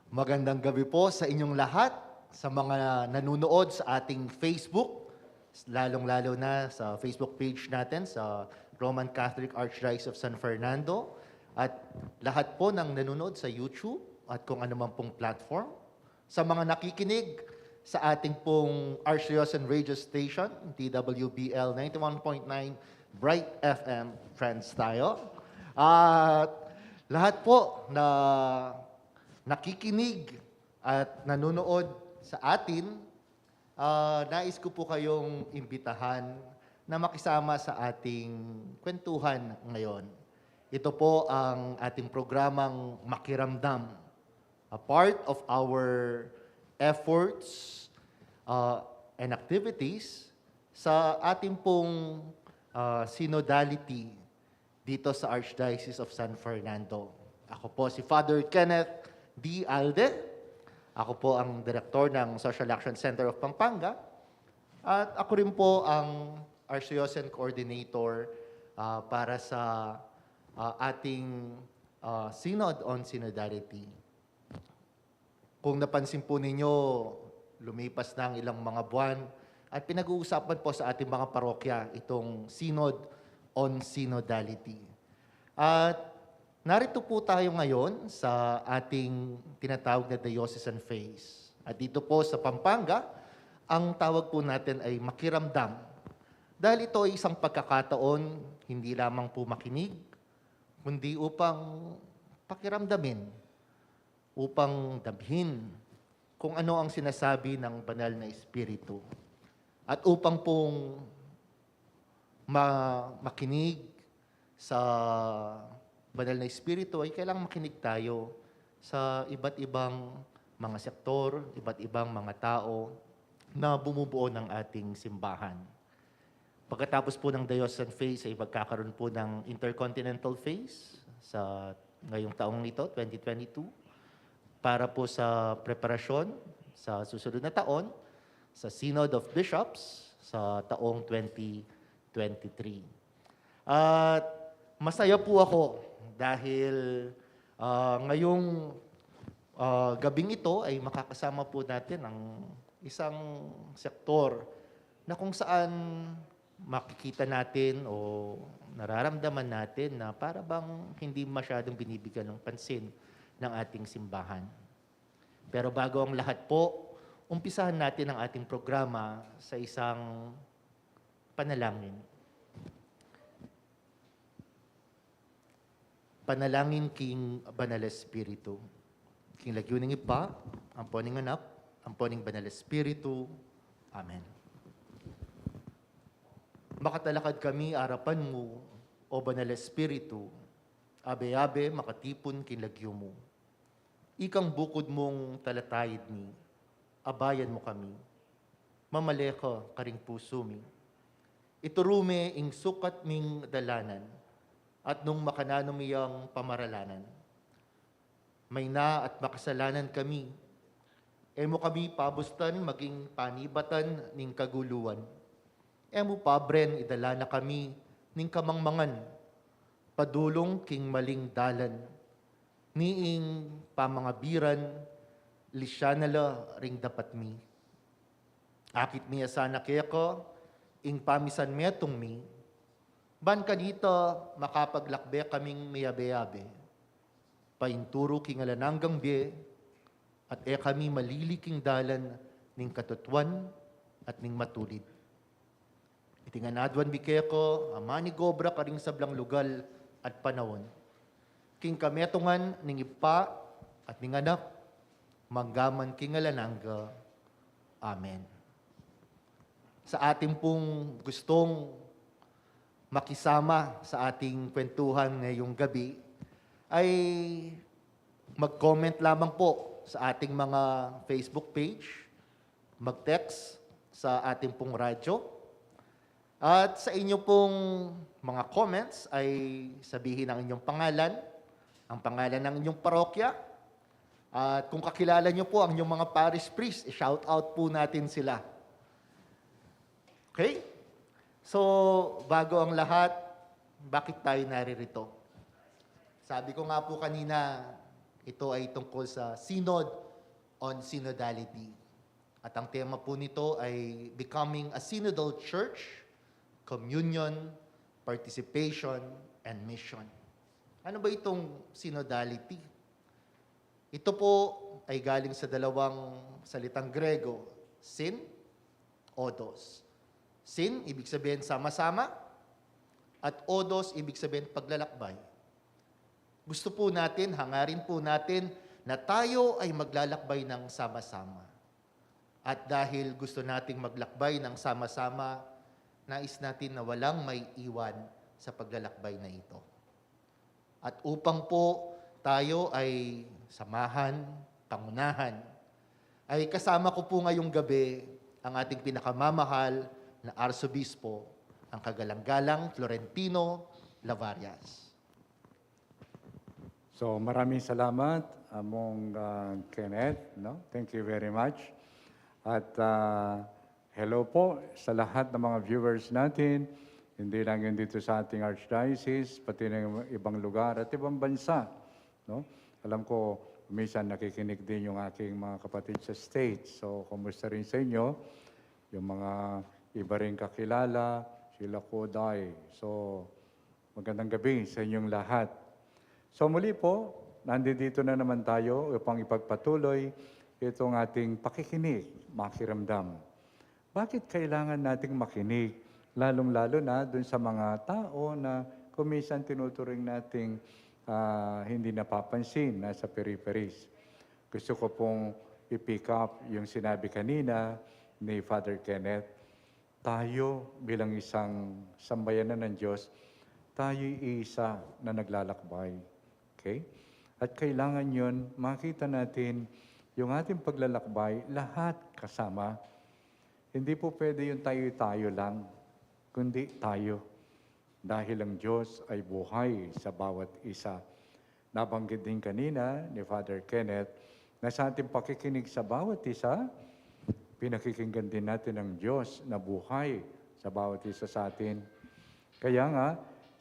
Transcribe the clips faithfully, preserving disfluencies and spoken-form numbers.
Magandang gabi po sa inyong lahat, sa mga nanonood sa ating Facebook, lalong-lalo na sa Facebook page natin sa Roman Catholic Archdiocese of San Fernando, at lahat po ng nanonood sa YouTube at kung ano man pong platform. Sa mga nakikinig sa ating pong Archdiocese Radio Station, D W B L ninety-one point nine Bright F M, friends tayo. At lahat po na nakikinig at nanonood sa atin, ah, nais ko po kayong imbitahan na makisama sa ating kwentuhan ngayon. Ito po ang ating programang Makiramdam, a part of our efforts, uh, and activities sa ating pong, uh, synodality dito sa Archdiocese of San Fernando. Ako po si Father Kenneth D. Alde. Ako po ang direktor ng Social Action Center of Pampanga. At ako rin po ang Archdiocese Coordinator, ah, para sa, ah, ating, ah, Synod on Synodality. Kung napansin po ninyo, lumipas na ang ilang mga buwan at pinag-uusapan po sa ating mga parokya itong Synod on Synodality. At narito po tayo ngayon sa ating tinatawag na diocesan phase. At dito po sa Pampanga, ang tawag po natin ay makiramdam. Dahil ito ay isang pagkakataon, hindi lamang po makinig, kundi upang pakiramdamin, upang damhin kung ano ang sinasabi ng Banal na Espiritu, at upang pong ma-, makinig sa Banal na Espiritu, ay kailangang makinig tayo sa iba't ibang mga sektor, iba't ibang mga tao na bumubuo ng ating simbahan. Pagkatapos po ng diocesan phase ay magkakaroon po ng intercontinental phase sa ngayong taong ito, twenty twenty-two, para po sa preparasyon sa susunod na taon sa Synod of Bishops sa taong twenty twenty-three. At masaya po ako dahil, ah, ngayong, ah, gabing ito ay makakasama po natin ang isang sektor na kung saan makikita natin o nararamdaman natin na para bang hindi masyadong binibigyan ng pansin ng ating simbahan. Pero bago ang lahat po, umpisahan natin ang ating programa sa isang panalangin. Panalangin king Banal Espiritu. King lagyu ning Ibpa, ampo ning Anak, ampo ning Banal Espiritu. Amen. Makatalakad kami arapan mu, O Banal Espiritu, abe-abe makatipun king lagyu mu. Ikang bukud mung talataid mi, abayan mu kami. Mamale ka karing pusu mi. Ituru me ing sukat ming dalanan, at nung makananu mi yang pamaralanan. Mayna at makasalanan kami. E mu kami pabustan maging panibatan ning kaguluan. E mu pabren idala na kami ning kamangmangan. Padulung king maling dalan. Ni ing pamangabiran, lisyan na la ring dapat mi. Akit mi ya sana keka, ing pamisan metung mi, ban kanita makapaglakbe kaming miyabe-yabe. Painturu king alang anggang bie, at e kami malili king dalan ning katutuan at ning matulid. Iti ngan aduan mi keka, a manigobra karing sablang lugal at panaun. King kametungan ning Ibpa at ning Anak, manggaman king alang angga. Amen. Sa atin pong gustong makisama sa ating kwentuhan ngayong gabi, ay mag-comment lamang po sa ating mga Facebook page, mag-text sa ating pong radyo, at sa inyo pong mga comments ay sabihin ang inyong pangalan, ang pangalan ng inyong parokya, at kung kakilala nyo po ang inyong mga parish priest, i-shout out po natin sila. Okay? So, bago ang lahat, bakit tayo naririto? Sabi ko nga po kanina, ito ay tungkol sa Synod on synodality. At ang tema po nito ay Becoming a Synodal Church, Communion, Participation, and Mission. Ano ba itong synodality? Ito po ay galing sa dalawang salitang Grego, syn, odos. Syn, ibig sabihin sama-sama, at odos, ibig sabihin paglalakbay. Gusto po natin, hangarin po natin na tayo ay maglalakbay ng sama-sama. At dahil gusto nating maglakbay ng sama-sama, nais natin na walang maiiwan sa paglalakbay na ito. At upang po tayo ay samahan, pangunahan, ay kasama ko po ngayong gabi ang ating pinakamamahal na Arsobispo, ang kagalang-galang Florentino Lavarias. So, maraming salamat, Among, ah, Kenneth, no? Thank you very much. At, ah, hello po sa lahat ng mga viewers natin, hindi lang yung dito sa ating archdiocese, pati na yung ibang lugar at ibang bansa, no? Alam ko, minsan nakikinig din yung aking mga kapatid sa States. So, kumusta rin sa inyo? Yung mga iba rin kakilala, sila Koday. So, magandang gabi sa inyong lahat. So, muli po, nandito na naman tayo upang ipagpatuloy itong ating pakikinig, makiramdam. Bakit kailangan nating makinig, lalong-lalo na dun sa mga tao na kung minsan tinuturing nating, ah, hindi napapansin, nasa peripheries? Gusto ko pong i-pick up yung sinabi kanina ni Father Kenneth. Tayo bilang isang sambayanan ng Diyos, tayo isa na naglalakbay. Okay? At kailangan yun, makita natin yung ating paglalakbay, lahat kasama. Hindi po pwede yung tayo-tayo lang, kundi tayo. Dahil ang Diyos ay buhay sa bawat isa. Nabanggit din kanina ni Father Kenneth na sa ating pakikinig sa bawat isa, pinakikinggan din natin ang Diyos na buhay sa bawat isa sa atin. Kaya nga,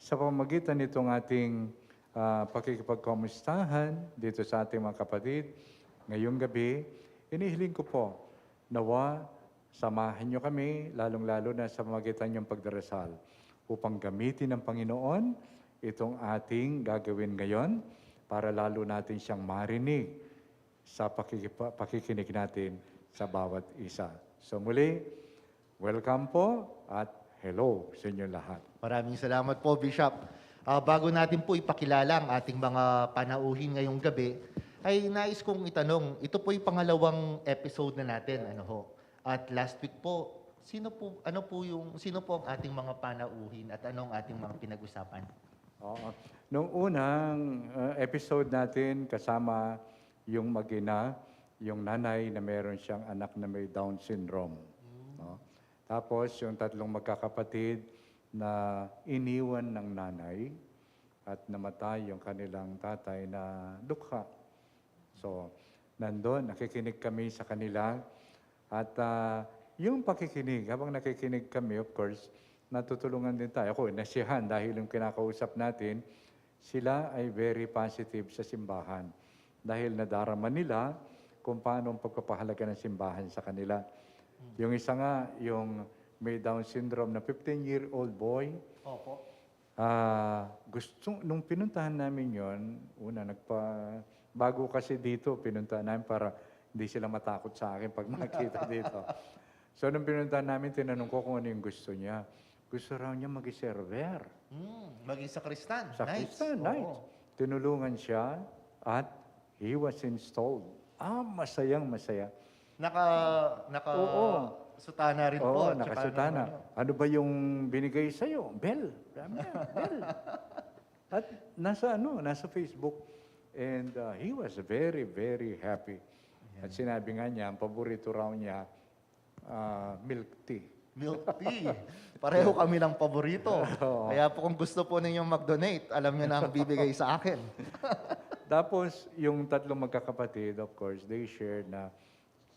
sa pamagitan nitong ating, ah, pakikipagkamustahan dito sa ating mga kapatid ngayong gabi, inihiling ko po, nawa samahan niyo kami, lalong-lalo na sa pamagitan niyong pagdarasal, upang gamitin ng Panginoon itong ating gagawin ngayon para lalo natin siyang marinig sa pakikipa-, pakikinig natin sa bawat isa. So muli, welcome po at hello sa inyong lahat. Maraming salamat po, Bishop. Ah, bago natin po ipakilala ang ating mga panauhin ngayong gabi, ay nais kong itanong, ito po yung pangalawang episode na natin, ano ho? At last week po, sino po, ano po yung, sino po ang ating mga panauhin at ano ang ating mga pinag-usapan? Oo. Nung unang, uh, episode natin, kasama yung mag-ina, yung nanay na meron siyang anak na may Down syndrome. No? Tapos yung tatlong magkakapatid na iniwan ng nanay at namatay yung kanilang tatay na dukha. So, nandun, nakikinig kami sa kanila. At, ah, yung pakikinig, habang nakikinig kami, of course, natutulungan din tayo. Ako, nasiyahan dahil yung kinakausap natin, sila ay very positive sa simbahan. Dahil nadarama nila kung paano ang pagpapahalaga ng simbahan sa kanila. Yung isa nga, yung may Down syndrome na fifteen-year-old boy, Opo. Ah, gusto, nung pinuntahan namin yon, una, nagpa-, bago kasi dito, pinuntahan namin para hindi sila matakot sa akin pag makita dito. So, nung pinuntahan namin, tinanong ko kung ano yung gusto niya. Gusto raw niya maging server. Hmm, maging sakristan. Sa Christian, nice. Oo. Tinulungan siya at he was installed. Ah, masayang masaya. Naka, naka Oo. sutana rin po. Oo, Tsaka nakasutana. nung ano. Ano ba yung binigay sa'yo? Bell. Sabi niya, bell. At nasa ano, nasa Facebook. And uh, he was very, very happy. At sinabi nga niya, ang paborito raw niya, ah, milk tea. Milk tea. Pareho kami ng paborito. Oo. Kaya po kung gusto po ninyong mag-donate, alam nyo na ang bibigay sa akin. Tapos, yung tatlong magkakapatid, of course, they shared na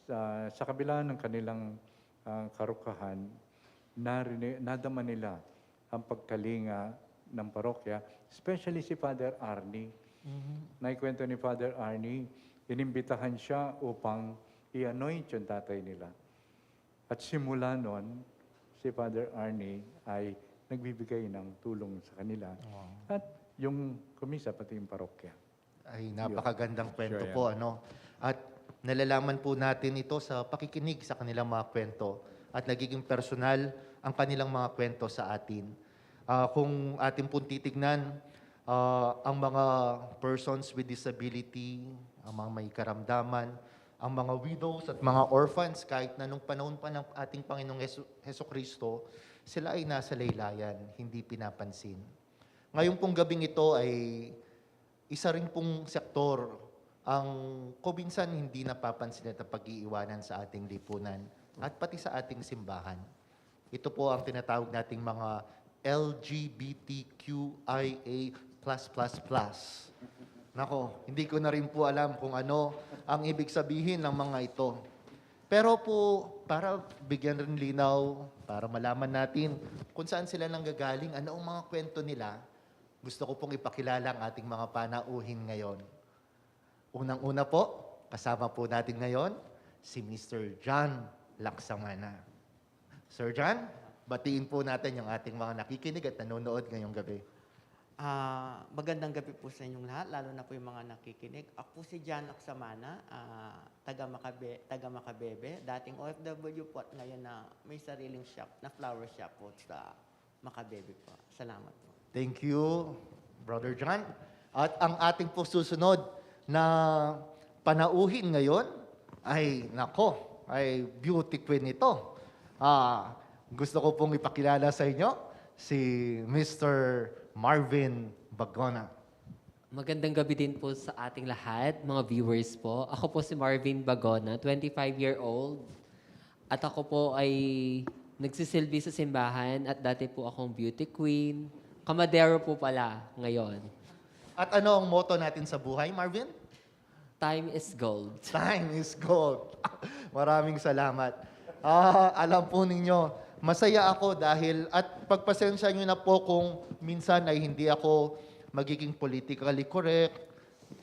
sa, sa kabila ng kanilang ah, karukahan, narine-, nadama nila ang pagkalinga ng parokya, especially si Father Arnie. Naikwento ni Father Arnie, inimbitahan siya upang i-anoint yung tatay nila. At simula nun, si Father Arnie ay nagbibigay ng tulong sa kanila. Wow. At yung kumisa, pati yung parokya. Ay, napakagandang kwento po, ano? At nalalaman po natin ito sa pakikinig sa kanilang mga kwento. At nagiging personal ang kanilang mga kwento sa atin. Ah, kung atin pong titignan, ah, ang mga persons with disability, ang mga may karamdaman, ang mga widows at mga orphans, kahit na nung panahon pa ng ating Panginoong Hesu-, Hesu Kristo, sila ay nasa laylayan, hindi pinapansin. Ngayong pong gabing ito ay isa rin pong sektor ang kuminsan hindi napapansin at pag-iiwanan sa ating lipunan at pati sa ating simbahan. Ito po ang tinatawag nating mga L G B T Q I A plus plus plus. Nako, hindi ko na rin po alam kung ano ang ibig sabihin ng mga ito. Pero po, para bigyan rin linaw, para malaman natin kung saan sila nanggagaling, ano ang mga kwento nila, gusto ko pong ipakilala ang ating mga panauhin ngayon. Unang-una po, kasama po natin ngayon si Mister John Laksamana. Sir John, batiin po natin yung ating mga nakikinig at nanonood ngayong gabi. Ah, magandang gabi po sa inyong lahat, lalo na po yung mga nakikinig. Ako po si John Laksamana, ah, taga Makabe-, taga Makabebe, dating O F W po at ngayon na may sariling shop, na flower shop po sa Makabebe po. Salamat po. Thank you, Brother John. At ang ating po susunod na panauhin ngayon ay, nako, ay beauty queen ito. Ah, gusto ko pong ipakilala sa inyo si Mister Marvin Bagona. Magandang gabi din po sa ating lahat, mga viewers po. Ako po si Marvin Bagona, twenty-five year old. At ako po ay nagsisilbi sa simbahan at dati po akong beauty queen. Kamadero po pala ngayon. At ano ang motto natin sa buhay, Marvin? Time is gold. Time is gold. Maraming salamat. Ah, alam po ninyo, masaya ako dahil, at pagpasensya nyo na po kung minsan ay hindi ako magiging politically correct,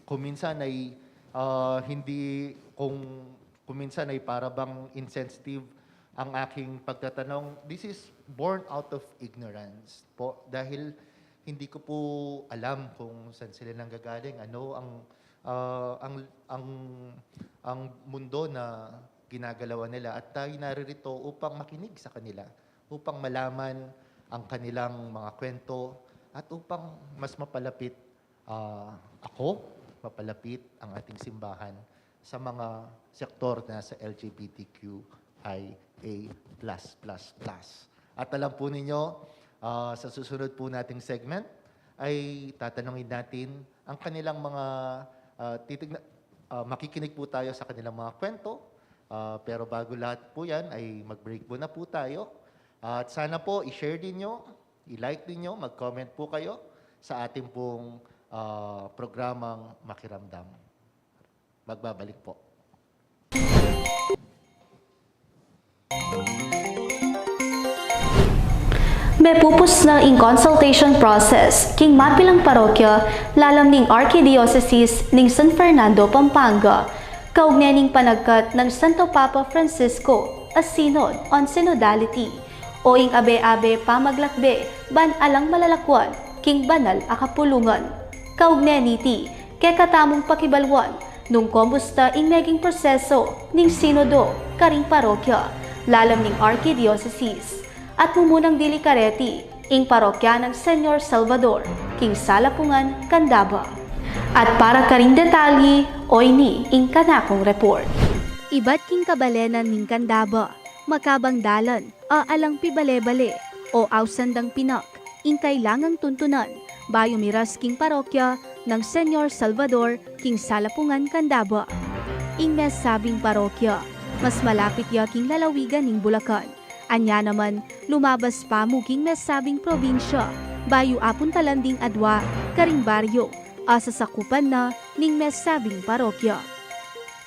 kung minsan ay, ah, hindi, kung, kung minsan ay para bang insensitive ang aking pagtatanong. This is born out of ignorance po, dahil hindi ko po alam kung saan sila nanggagaling, ano ang, ah, ang, ang, ang mundo na ginagalawan nila. At tayo naririto upang makinig sa kanila, upang malaman ang kanilang mga kwento, at upang mas mapalapit, ah, ako, mapalapit ang ating simbahan sa mga sektor na sa L G B T Q I A plus plus plus. At alam po ninyo, ah, sa susunod po nating segment ay tatanungin natin ang kanilang mga, ah, titigna-, ah, makikinig po tayo sa kanilang mga kwento. Ah, pero bago lahat po yan ay mag-break muna po tayo. At sana po i-share din nyo, i-like din nyo, mag-comment po kayo sa ating pong, ah, programang Makiramdam. Magbabalik po. Mepupus na ing consultation process king mapilang parokya lalam ning Archdiocese ning San Fernando, Pampanga, kaugnay ning panagkat nang Santo Papa Francisco a Synod on Synodality, o ing abe-abe pamaglakbe ban alang malalakuan king banal a kapulungan. Kaugnay niti, kekatamung pakibaluan nung komusta ing meging proseso ning sinodo karing parokya lalam ning Archdiocese, at mumunang dili kareti ing parokya nang Señor Salvador king Salapungan, Candaba. At para karing detalye, oyni ing kanakung report. Ibat king kabalenan ning Candaba, makabang dalan a alang pibale-bale o ausan dang pinak ing kailangang tuntunan bayu miras king parokya nang Señor Salvador king Salapungan, Candaba. Ing mesabing parokya, mas malapit ya king lalawigan ning Bulacan. Anya naman, lumabas pa mu king mesabing probinsya bayu apuntalan ding adwa karing baryo a sasakupan na ning mesabing parokya.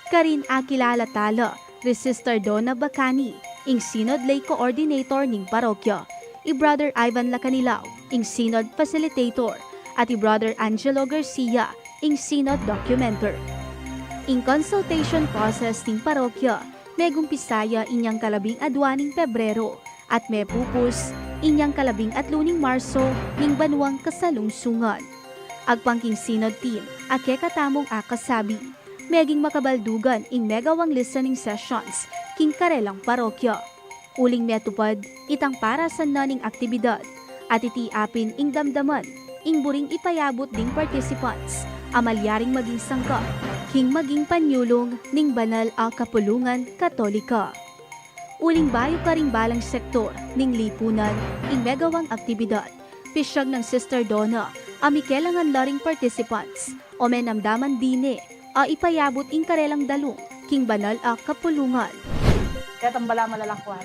Karin akilala tala ri Sister Donna Bacani, ing Synod Lay Coordinator ning parokya, i Brother Ivan Lacanilao, ing Synod Facilitator, at i Brother Angelo Garcia, ing Synod Documenter. Ing consultation process ning parokya, megumpisa ya inyang kalabing adua ning Pebrero, at mepupus inyang kalabing atlu ning Marso ning banuang kasalungsungan. Agpang king Synod Team, a kekatamung akasabi, meging makabaldugan ing megawang listening sessions king karelang parokya. Uling metupad itang parasan na ning aktibidad, at iti apin ing damdaman ing buring ipayabut ding participants a malyaring maging sangka king maging panyulung ning banal a kapulungan Katolika. Uling bayu karing balang sektor ning lipunan ing megawang aktibidad, pisyag nang Sister Donna a mikelangan la ring participants o menamdaman dine a ipayabut ing karelang dalung king banal a kapulungan. Ketang bala malalakwan.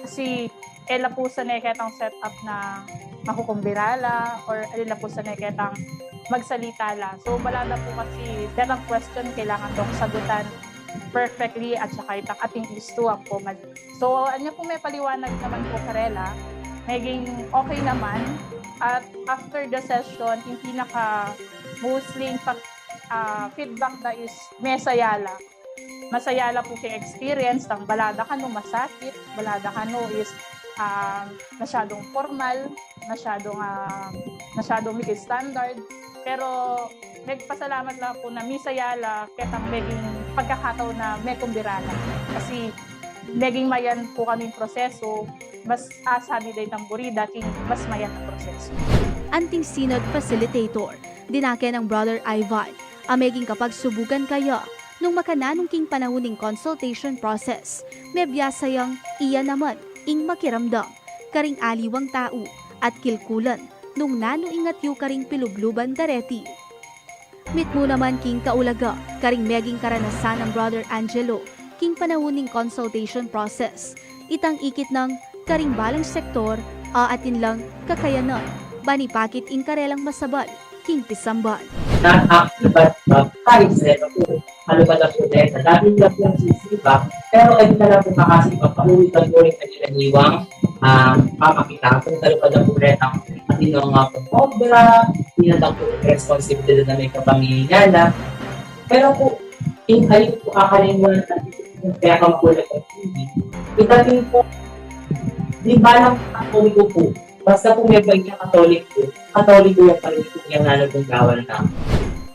Kasi e la pu sanay ketang setup na makukumbira la or ali la pu sanay ketang magsalita la. So, bala da pu kasi ketang question kailangan dong sagutan perfectly at saka itang ating gusto ang pumali. So, anya pu mepaliwanag naman pu karela, meging okay naman. At after the session, ing pinaka mostly pag, ah, feedback da is mesaya la. Masaya la pu king experience, tang bala da kanu masakit, bala da kanu is, ah, masyadong formal, masyadong, ah, masyadong miki standard. Pero megpasalamat la pu na misaya la ketang meging pagkakatau na mekumbira la. Kasi meging mayan pu kaming proseso, mas asabi da itang buri da king mas mayan a proseso. Anting Synod Facilitator, dinake nang Brother Ivan a meging kapagsubukan kaya nung makananung king panaun ning consultation process, mebiasa yang iya naman ing makiramdam karing aliwang tau at kilkulan nung nanu ing atyu karing pilubluban da reti. Mitmu naman king kaulaga karing meging karanasan nang Brother Angelo king panaun ning consultation process, itang ikit nang karing balang sektor a atin lang kakayanan ban ipakit ing karelang masabal king pisamban. Not actually, but, uh, times, eh, pu, ano ba na pu, eh, dati na pu ang sisiba, pero e na la pu makasiba, pauli pa pu rin kanilang iwang, ah, pamakita pu, lalo pa na pu retang atin nga pu obra, pinatang pu responsibilidad na may kapamilya na. Pero pu, ing ayun pu akalimutan natin, kaya kami pu nagpapili. Itating pu, di ba lang Katoliko pu, basta pu mebay ka Katoliko, Katoliko yang paliku yang nanu pung gawan na.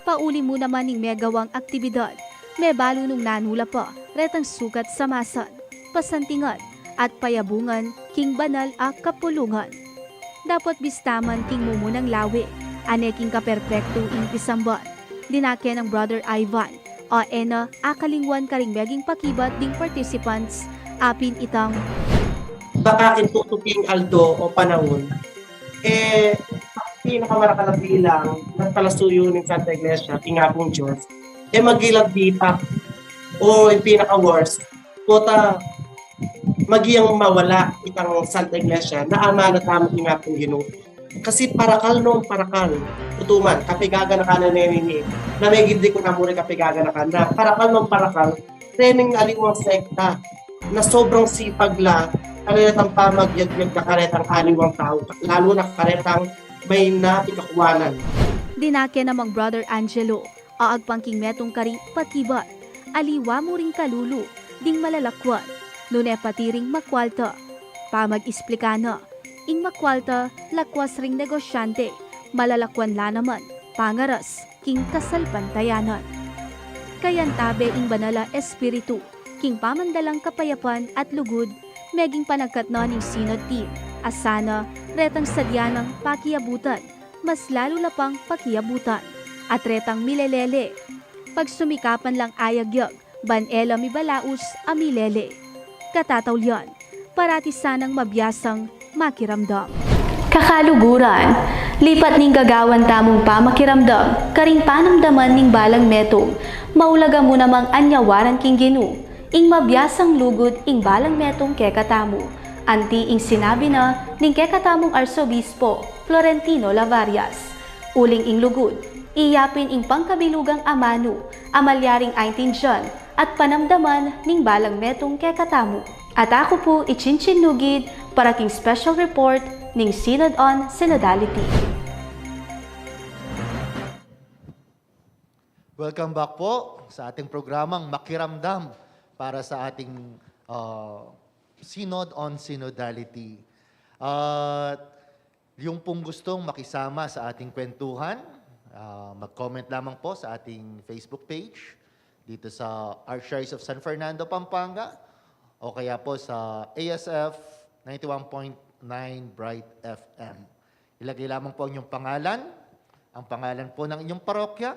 Pauli mu naman ing megawang aktibidad, mebalu nung nanu la pa retang sukat samasan, pasantingan, at payabungan king banal a kapulungan. Dapot bista man king mumunang lawe, a ne king kaperpektu ing pisamban, dinake nang Brother Ivan a e na akalingwan karing meging pakibat ding participants, apin itang baka king tutuking aldo o panaun, e, pinakamarakal a bilang nagpalasuyu ning Santa Iglesia, king Apung Dios, e, magilag ditak, o ing pinaka-worst, pota maging mawala itang Santa Iglesia na amanat tamu king Apung Ginu. Kasi parakal nung parakal. Tutu man, kapigaganakan na neni, na meging dikut na mu rin kapigaganakan na parakal nung parakal, rening aliwang sekta na sobrang sipag la, karetang pamagyagag na karetang aliwang tau, lalo na karetang mayna pikakuanan. Dinake namang Brother Angelo, aagpang king metung karing pakibat, aliwa mu ring kalulu ding malalakwan, nune pati ring makwalta. Pamag-isplika na, ing makwalta lakwas ring negosyante, malalakwan la naman pangaras king kasalpantayanan. Kayantabe ing Banal a Espiritu king pamandalang kapayapan at lugud, meging panagkat na ning Synod Team a sana retang sadya nang pakiabutan mas lalu la pang pakiabutan, at retang milelele, pagsumikapan lang ayagyag ban e la mibalaus a milele. Katataulian, parati sanang mabiasang makiramdam. Kakaluguran, lipat ning gagawan tamung pamakiramdam karing panamdaman ning balang metung, maulaga mu namang anyawaran king Ginu ing mabiasang lugud ing balang metung kekatamu, anti ing sinabi na ning kekatamung Arsobispo Florentino Lavarias. Uling ing lugud, iya pin ing pangkabilugang amanu a malyaring aintindian at panamdaman ning balang metung kekatamu. At aku pu i Chinchin Nugid para king special report ning Synod on Synodality. Welcome back po sa ating programang Makiramdam para sa ating, ah, Synod on Synodality. At yung pong gustong makisama sa ating kwentuhan, ah, mag-comment lamang po sa ating Facebook page dito sa Archdiocese of San Fernando, Pampanga, o kaya po sa A S F ninety-one point nine Bright F M. Ilagay lamang po ang inyong pangalan, ang pangalan po ng inyong parokya,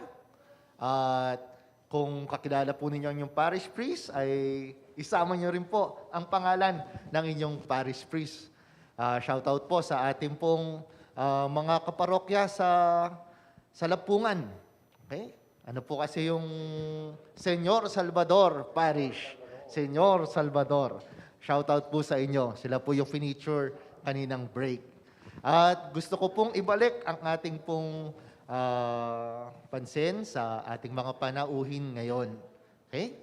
at kung kakilala po ninyo ang inyong parish priest, ay isama nyo rin po ang pangalan ng inyong parish priest. Ah, shoutout po sa ating pong, ah, mga kaparokya sa, sa Lapungan. Okay? Ano po kasi yung Señor Salvador Parish? Señor Salvador. Shoutout po sa inyo. Sila po yung finiture kaninang break. At gusto ko pong ibalik ang ating pong, ah, pansin sa ating mga panauhin ngayon. Okay?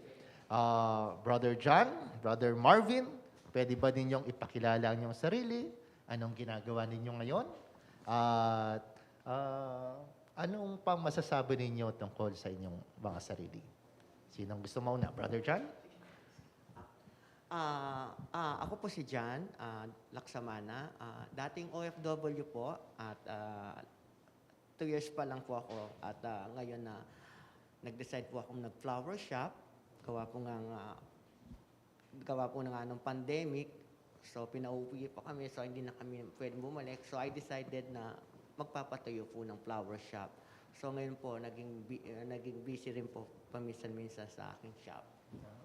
Ah, Brother John, Brother Marvin, pwede ba ninyong ipakilala ang inyong sarili? Anong ginagawa ninyo ngayon? At, ah, anong pang masasabi ninyo tungkol sa inyong mga sarili? Sinong gusto mauna? Brother John? Ah, ah, ako po si John, ah, Laksamana. Ah, dating O F W po at, ah, two years pa lang po ako at, ah, ngayon na nag-decide po akong nag-flower shop. Gawa po nga, nga, gawa po na nga ng pandemic. So, pinauwi po kami. So, hindi na kami pwede bumalik. So, I decided na magpapatayo po ng flower shop. So, ngayon po, naging, bi- ah, naging busy rin po paminsan-minsan sa aking shop.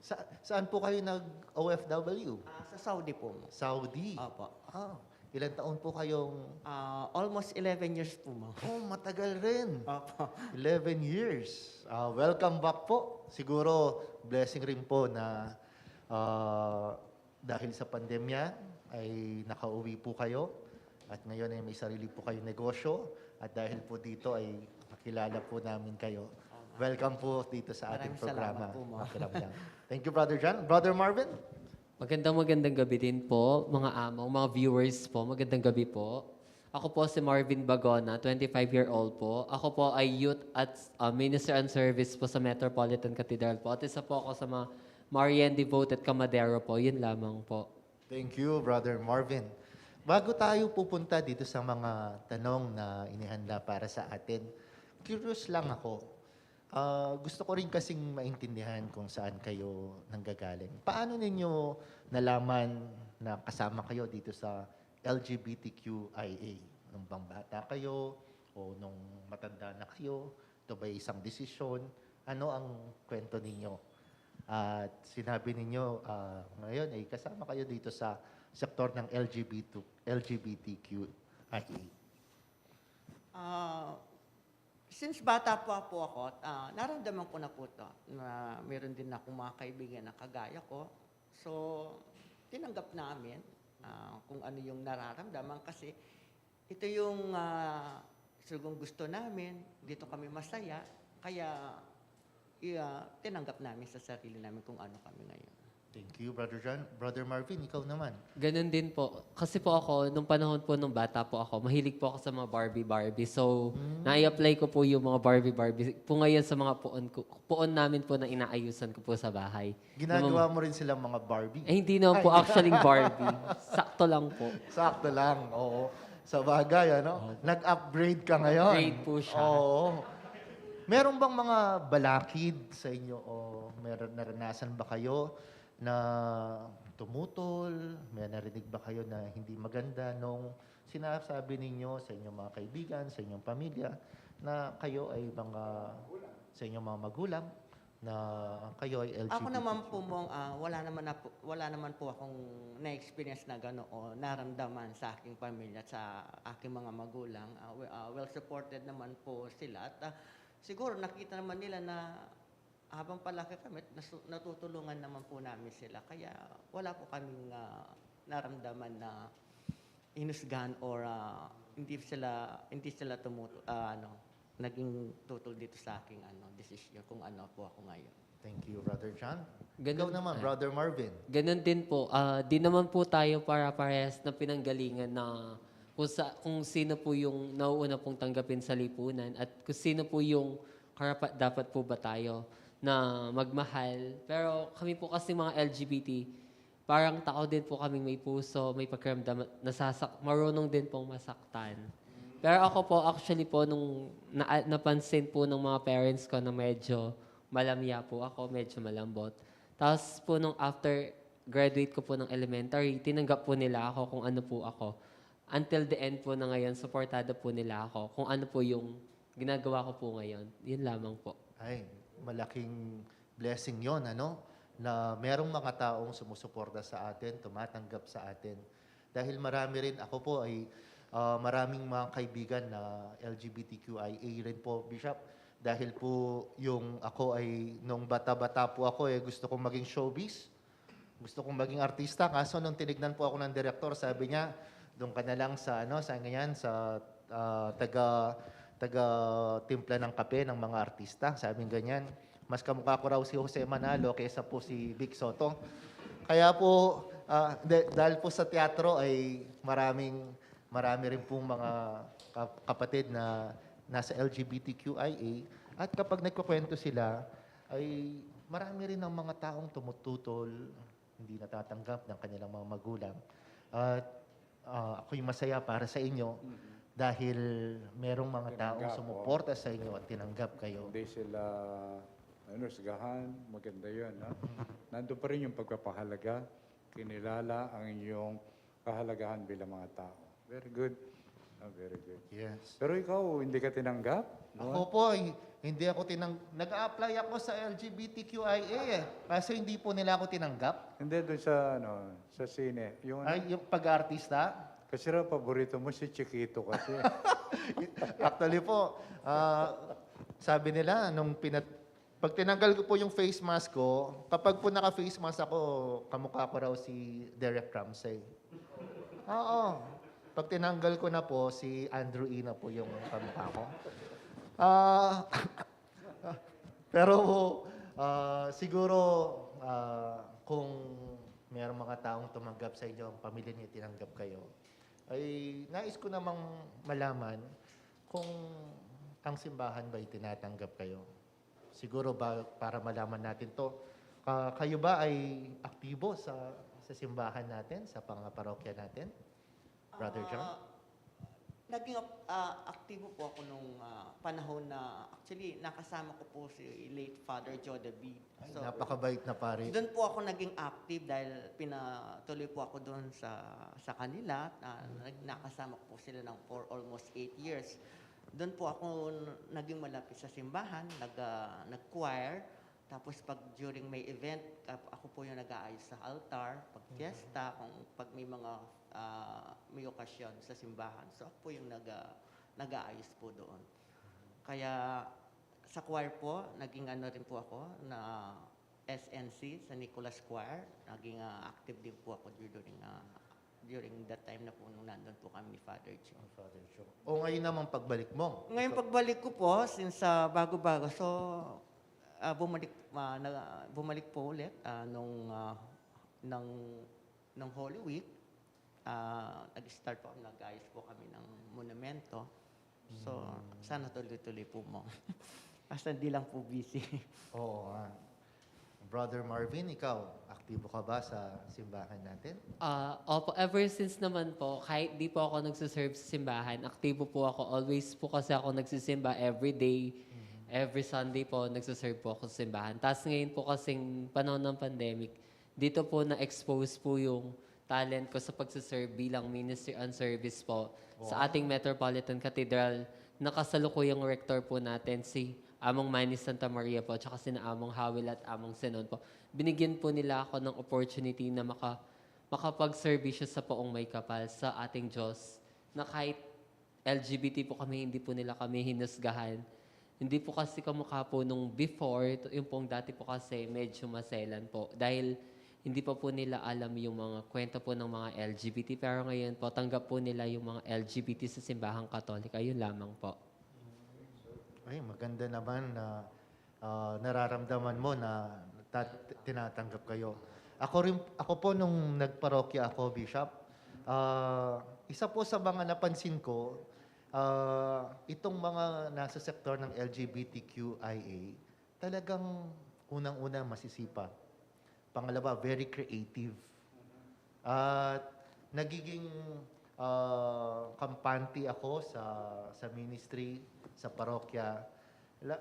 Sa, saan po kayo nag-O F W? Ah, sa Saudi po, mo. Saudi? Opo. Ah, ilang taon po kayong Ah, almost eleven years po, mo. Oh, matagal rin. Opo. Eleven years. Ah, welcome back po. Siguro, blessing rin po na, ah, dahil sa pandemya ay nakauwi po kayo at ngayon ay may sarili po kayong negosyo at dahil po dito ay kakilala po namin kayo. Welcome po dito sa ating Maraming salamat programa, po, mo. Makiramdam. Thank you, Brother John. Brother Marvin? Magandang, magandang gabi din po, mga among, mga viewers po. Magandang gabi po. Ako po si Marvin Bagona, twenty-five year old po. Ako po ay youth at, ah, minister and service po sa Metropolitan Cathedral po. At isa po ako sa mga Marian devoted kamadero po. Yun lamang po. Thank you, Brother Marvin. Bago tayo pupunta dito sa mga tanong na inihanda para sa atin, curious lang ako. Ah, gusto ko rin kasing maintindihan kung saan kayo nanggagaling. Paano ninyo nalaman na kasama kayo dito sa L G B T Q I A? Nung bang bata kayo o nung matanda na kayo? Ito ba isang desisyon? Ano ang kwento ninyo? At sinabi ninyo, ah, ngayon ay kasama kayo dito sa sektor ng L G B T, L G B T Q I A. Ah, since bata po, po ako, ah, naramdaman ko na po 'to, na meron din akong mga kaibigan na kagaya ko. So, tinanggap namin, ah, kung ano yung nararamdaman kasi ito yung, ah, talagang gusto namin, dito kami masaya, kaya, i-, ah, tinanggap namin sa sarili namin kung ano kami ngayon. Thank you, Brother John. Brother Marvin, ikaw naman. Ganun din po. Kasi po ako, nung panahon po nung bata po ako, mahilig po ako sa mga Barbie, Barbie. So, Mm. nai-apply ko po yung mga Barbie, Barbie po ngayon sa mga puon ko, puon namin po na inaayusan ko po sa bahay. Ginagawa Nung mo rin silang mga Barbie? Eh, hindi naman po Ay. actually Barbie. Sakto lang po. Sakto lang, oo. Sa bagay, ano? Opo. Nag-upgrade ka ngayon. Upgrade po siya. Oo. Meron bang mga balakid sa inyo o meron, naranasan ba kayo na tumutol? May narinig ba kayo na hindi maganda nung sinasabi ninyo sa inyong mga kaibigan, sa inyong pamilya, na kayo ay mga, sa inyong mga magulang, na kayo ay L G B T Q? Ako naman po, Mong, ah, wala naman na po, wala naman po akong na-experience na gano'n o naramdaman sa aking pamilya at sa aking mga magulang. Ah, we-, ah, well supported naman po sila at, ah, siguro nakita naman nila na habang palaki kami, nasu-, natutulungan naman po namin sila. Kaya wala po kaming, ah, naramdaman na hinusgahan or, ah, hindi sila, hindi sila tumutu-, ah, ano, naging tutol dito sa aking, ano, desisyon kung ano po ako ngayon. Thank you, Brother John. Ganun, Ikaw naman, ah, Brother Marvin. Ganun din po. Ah, di naman po tayo para-parehas na pinanggalingan na kung sa-, kung sino po yung nauuna pong tanggapin sa lipunan at kung sino po yung karapat-dapat po ba tayo na magmahal? Pero kami po kasi mga L G B T, parang tao din po kaming may puso, may pakiramdam, nasasak-, marunong din pong masaktan. Pero ako po, actually po, nung na-, napansin po ng mga parents ko na medyo malamya po ako, medyo malambot. Tapos po nung after graduate ko po ng elementary, tinanggap po nila ako kung ano po ako. Until the end po na ngayon, suportado po nila ako kung ano po yung ginagawa ko po ngayon. Yun lamang po. Ay, malaking blessing yon, ano? Na merong mga taong sumusuporta sa atin, tumatanggap sa atin. Dahil marami rin, ako po ay ah, maraming mga kaibigan na L G B T Q I A rin po, Bishop. Dahil po yung ako ay, nung bata-bata po ako, eh, gusto kong maging showbiz. Gusto kong maging artista. Kaso nung tinignan po ako ng direktor, sabi niya, doon ka na lang sa, ano, sa ganyan, sa ah, taga, taga timpla ng kape ng mga artista. Sabi ng ganyan, mas kamukha ko raw si Jose Manalo kaysa po si Vic Soto. Kaya po, ah, de- dahil po sa teatro ay maraming, marami rin pong mga ka- kapatid na nasa L G B T Q I A. At kapag nagkukwento sila, ay marami rin ang mga taong tumututol, hindi natatanggap ng kanilang mga magulang. At ah, ako'y masaya para sa inyo dahil merong mga taong Tinanggap, sumuporta sa inyo at tinanggap kayo. Hindi sila, ano, sagahan, maganda yun, no? Nandun pa rin yung pagpapahalaga, kinilala ang inyong kahalagahan bilang mga tao. Very good. Ah, very good. Yes. Pero ikaw, hindi ka tinanggap? Ako po, eh, hindi ako tinang... Nag-a-apply ako sa L G B T Q I A eh. Kaso hindi po nila ako tinanggap. Hindi, doon sa, ano, sa sine. Yung, ano, Ay, yung pag-artista? Kasi raw, paborito mo si Chiquito kasi. Actually po, ah, sabi nila, nung pinat... Pag tinanggal ko po yung face mask ko, kapag po naka-face mask ako, kamukha ko raw si Derek Ramsay. Oo. Pag tinanggal ko na po, si Andrew E na po yung kamukha ko. Ah, pero ah, siguro ah, kung mayroong mga taong tumanggap sa inyo, ang pamilya niyo tinanggap kayo, ay nais ko namang malaman kung ang simbahan ba'y tinatanggap kayo. Siguro ba para malaman natin to, ka- kayo ba ay aktibo sa sa simbahan natin, sa pangaparokya natin? Brother John? Ah, naging ak- ah, aktibo po ako nung ah, panahon na, actually, nakasama ko po si late Father Joe David. Ay, napakabait na pare. Doon po ako naging active dahil pinatuloy po ako doon sa, sa kanila. Ah, nag- nakasama ko po sila ng for almost eight years. Doon po ako n- naging malapit sa simbahan, nag, ah, nag-choir. Tapos pag during may event, ap- ako po yung nag-aayos sa altar, pag fiesta, kung pag may mga ah, may okasyon sa simbahan. So ako po yung nag, ah, nag-aayos po doon. Kaya sa choir po, naging ano rin po ako na S N C sa Nicholas Choir. Naging ah, active din po ako during ah, during that time na po nung nandun po kami ni Father Joe. Father Joe. O ngayon naman pagbalik mo. Ngayon pagbalik ko po, since sa bago-bago, so ah, bumalik ah, na, bumalik po ulit ah, nung ah, ng nung Holy Week, ah, nag-start po, nag-ayos po kami ng monumento. So, sana tuloy-tuloy po mo. Basta di lang po busy. Oo nga. Brother Marvin, ikaw, aktibo ka ba sa simbahan natin? Ah, opo, ever since naman po, kahit di po ako nagsiserve sa simbahan, aktibo po ako. Always po kasi ako nagsisimba every day, every Sunday po, nagsiserve po ako sa simbahan. Tapos ngayon po kasing panahon ng pandemic, dito po na-expose po yung talent ko sa pagsiserve bilang ministry and service po sa ating Metropolitan Cathedral. Nakasalukuyang rector po natin si Among Manny Santa Maria po, tsaka sina Among Howell at Among Zenon po. Binigyan po nila ako ng opportunity na maka, makapagserbisyo sa poong may kapal sa ating Diyos, na kahit L G B T po kami, hindi po nila kami hinusgahan. Hindi po kasi kamukha po nung before, ito- yung pong dati po kasi medyo maselan po. Dahil hindi pa po nila alam yung mga kwento po ng mga L G B T. Pero ngayon po, tanggap po nila yung mga L G B T sa simbahang Katolika. Yun lamang po. Ay, maganda naman na ah, nararamdaman mo na ta- tinatanggap kayo. Ako rin, ako po nung nagparokya ako, Bishop, ah, isa po sa mga napansin ko, Ah, itong mga nasa sektor ng L G B T Q I A, talagang unang-una masisipag. Pangalawa, very creative. At nagiging, ah, kampante ako sa, sa ministry, sa parokya. La-,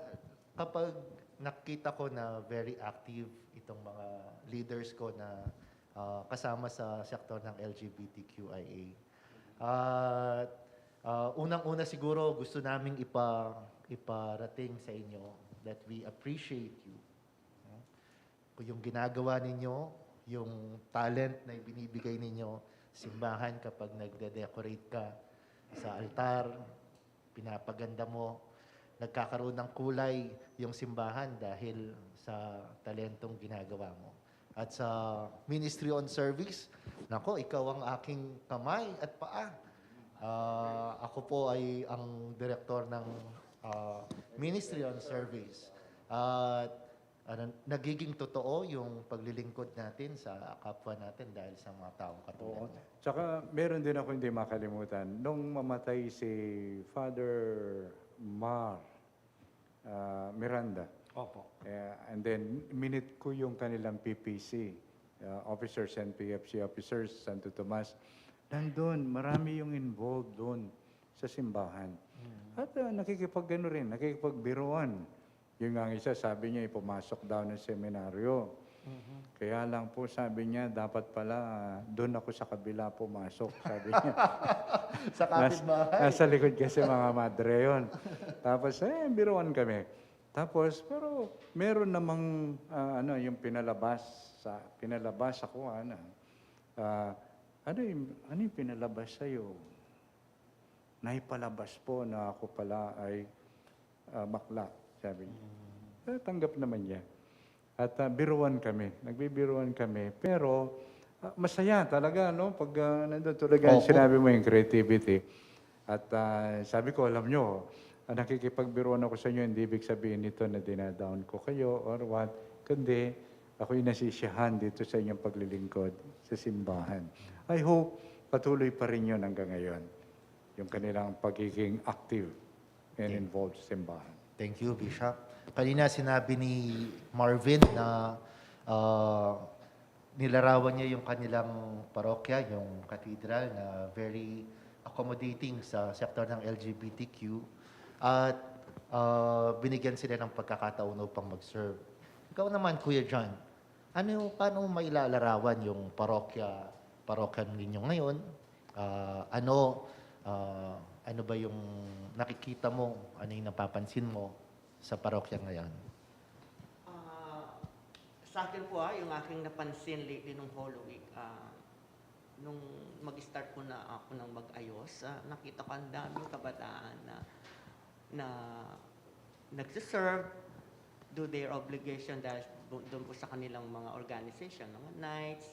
kapag nakita ko na very active itong mga leaders ko na, ah, kasama sa sektor ng L G B T Q I A. At, ah, unang-una siguro gusto naming ipa-, iparating sa inyo that we appreciate you. No? Yung ginagawa ninyo, yung talent na ibinibigay ninyo, simbahan kapag nagde-decorate ka sa altar, pinapaganda mo, nagkakaroon ng kulay yung simbahan dahil sa talentong ginagawa mo. At sa Ministry on Service, nako, ikaw ang aking kamay at paa. Ah, ako po ay ang direktor ng, ah, Ministry on Service. At ano, nagiging totoo yung paglilingkod natin sa kapwa natin dahil sa mga taong katulad Oo. niya. Tsaka meron din ako hindi makalimutan. Nung mamatay si Father Mar, ah, Miranda, Opo. eh, and then minit ko yung kanilang P P C, ah, officers, N P F C officers, Santo Tomas. Nandun, marami yung involved doon sa simbahan. Mm. At, ah, nakikipag-ano rin, nakikipagbiruan. Yun nga ang isa, sabi niya, ipumasok daw ng seminaryo. Mhm. Kaya lang po, sabi niya, dapat pala, ah, doon ako sa kabila pumasok, sabi niya. Sa Nas-, kapitbahay. Nasa likod kasi mga madre yun. Tapos, eh, biruan kami. Tapos, pero meron namang, ah, ano, yung pinalabas sa, pinalabas ako, ano, ah, ano yung, ano yung pinalabas sa'yo? Naipalabas po na ako pala ay, ah, bakla, sabi niya. Mm. Eh, tanggap naman niya. At, ah, biruan kami, nagbibiruan kami. Pero, ah, masaya talaga, no? Pag, ah, nandun talaga yung Opo. sinabi mo, yung creativity. At, ah, sabi ko, "Alam nyo, ah, nakikipagbiruan ako sa inyo, hindi ibig sabihin nito na dinadown ko kayo or what, kundi ako'y nasisiyahan dito sa inyong paglilingkod sa simbahan." I hope patuloy pa rin yun hanggang ngayon, yung kanilang pagiging active and Thank involved sa simbahan. Thank you, Bishop. Kanina sinabi ni Marvin na, ah, nilarawan niya yung kanilang parokya, yung cathedral, na very accommodating sa sektor ng L G B T Q. At, ah, binigyan sila ng pagkakataon upang mag-serve. Ikaw naman, Kuya John, ano, paano mo mailalarawan yung parokya, parokya ninyo ngayon? Ah, ano, ah, ano ba yung nakikita mo? Ano yung napapansin mo sa parokya ngayon? Ah, sa akin po, ah, yung aking napansin lately nung Holy Week, ah, nung mag-start po na ako ng mag-ayos, ah, nakita ko ang daming kabataan na, na nagsiserve, do their obligation dahil bu-, doon po sa kanilang mga organization, mga knights,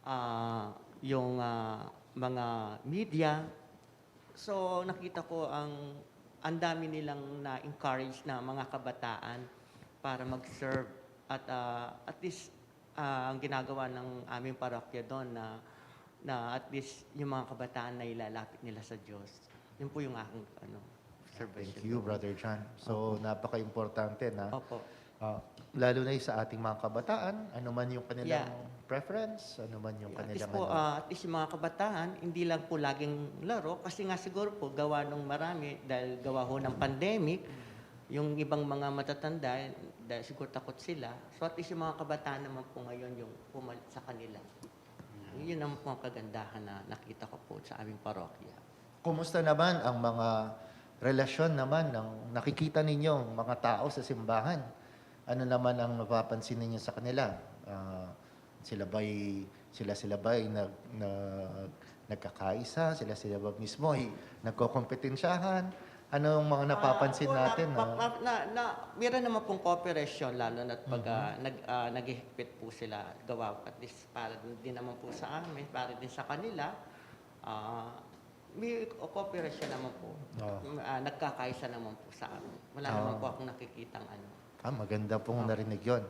ah, yung, ah, mga media. So, nakita ko ang, ang dami nilang na-encourage na mga kabataan para mag-serve. At, ah, at least, ah, ang ginagawa ng aming parokya doon na, na at least yung mga kabataan na ilalapit nila sa Diyos. Yun po yung aking, ano, observation Thank you, doon. Brother John. So, Opo. napaka-importante na, Opo. ah, lalo na yung sa ating mga kabataan, ano man yung kanilang Yeah. preference, ano man yung Yeah, at least kanilang po, ano. ah, at least yung mga kabataan, hindi lang po laging laro, kasi nga siguro po, gawa nung marami, dahil gawa ho ng pandemic, yung ibang mga matatanda, dahil siguro takot sila. So, at least yung mga kabataan naman po ngayon yung pumalit sa kanila. Yun ang mga kagandahan na nakita ko po sa aming parokya. Kumusta naman ang mga relasyon naman ng nakikita ninyong mga tao sa simbahan? Ano naman ang napapansin ninyo sa kanila? Ah, sila ba'y, sila, sila ba'y nag-, nag-, nagkakaisa? Sila, sila ba mismo ay nagkokompetensyahan? Ano ang mga Ah, napapansin po, na, natin, pa-, ah? pa-, na, na, meron naman pong kooperasyon, lalo na't pag, Mhm. ah, nag-, ah, naghihigpit po sila, gawa, at least para din naman po sa amin, para din sa kanila, ah, may kooperasyon naman po. Oo. Ah, nagkakaisa naman po sa amin. Wala Oo. naman po akong nakikitang ano. Ah, maganda pong Opo. narinig yon.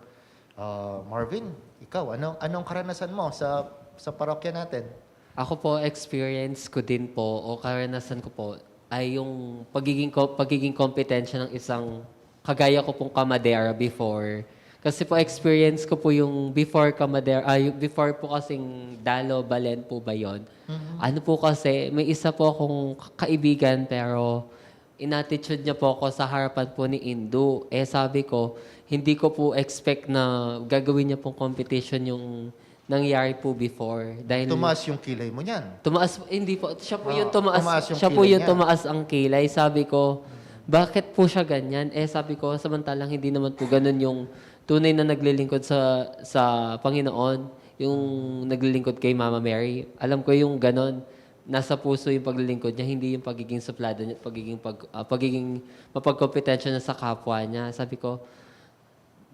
Ah, Marvin, ikaw, ano, anong karanasan mo sa, sa parokya natin? Ako po, experience ko din po, o karanasan ko po, ay yung pagiging ko pagiging kompetensya ng isang kagaya ko pong kamadera before. Kasi po experience ko po yung before kamadera, ay yung before po kasing dalo, balen po ba yun? Mhm. Ano po kasi, may isa po akong ka kaibigan pero in-attitude niya po ako sa harapan po ni Indu. Eh, sabi ko, hindi ko po expect na gagawin niya pong competition yung nangyari po before. Dahil Tumaas yung kilay mo niyan. Tumaas, hindi po. Siya po Oo, yung tumaas, tumaas yung siya po kilay yung niya. tumaas ang kilay. Sabi ko, "Bakit po siya ganyan?" Eh, sabi ko, "Samantalang hindi naman po ganun yung tunay na naglilingkod sa, sa Panginoon, yung naglilingkod kay Mama Mary. Alam ko yung ganun. Nasa puso yung paglilingkod niya, hindi yung pagiging suplada niya, pagiging pag-, ah, pagiging mapagkompetensya niya sa kapwa niya." Sabi ko,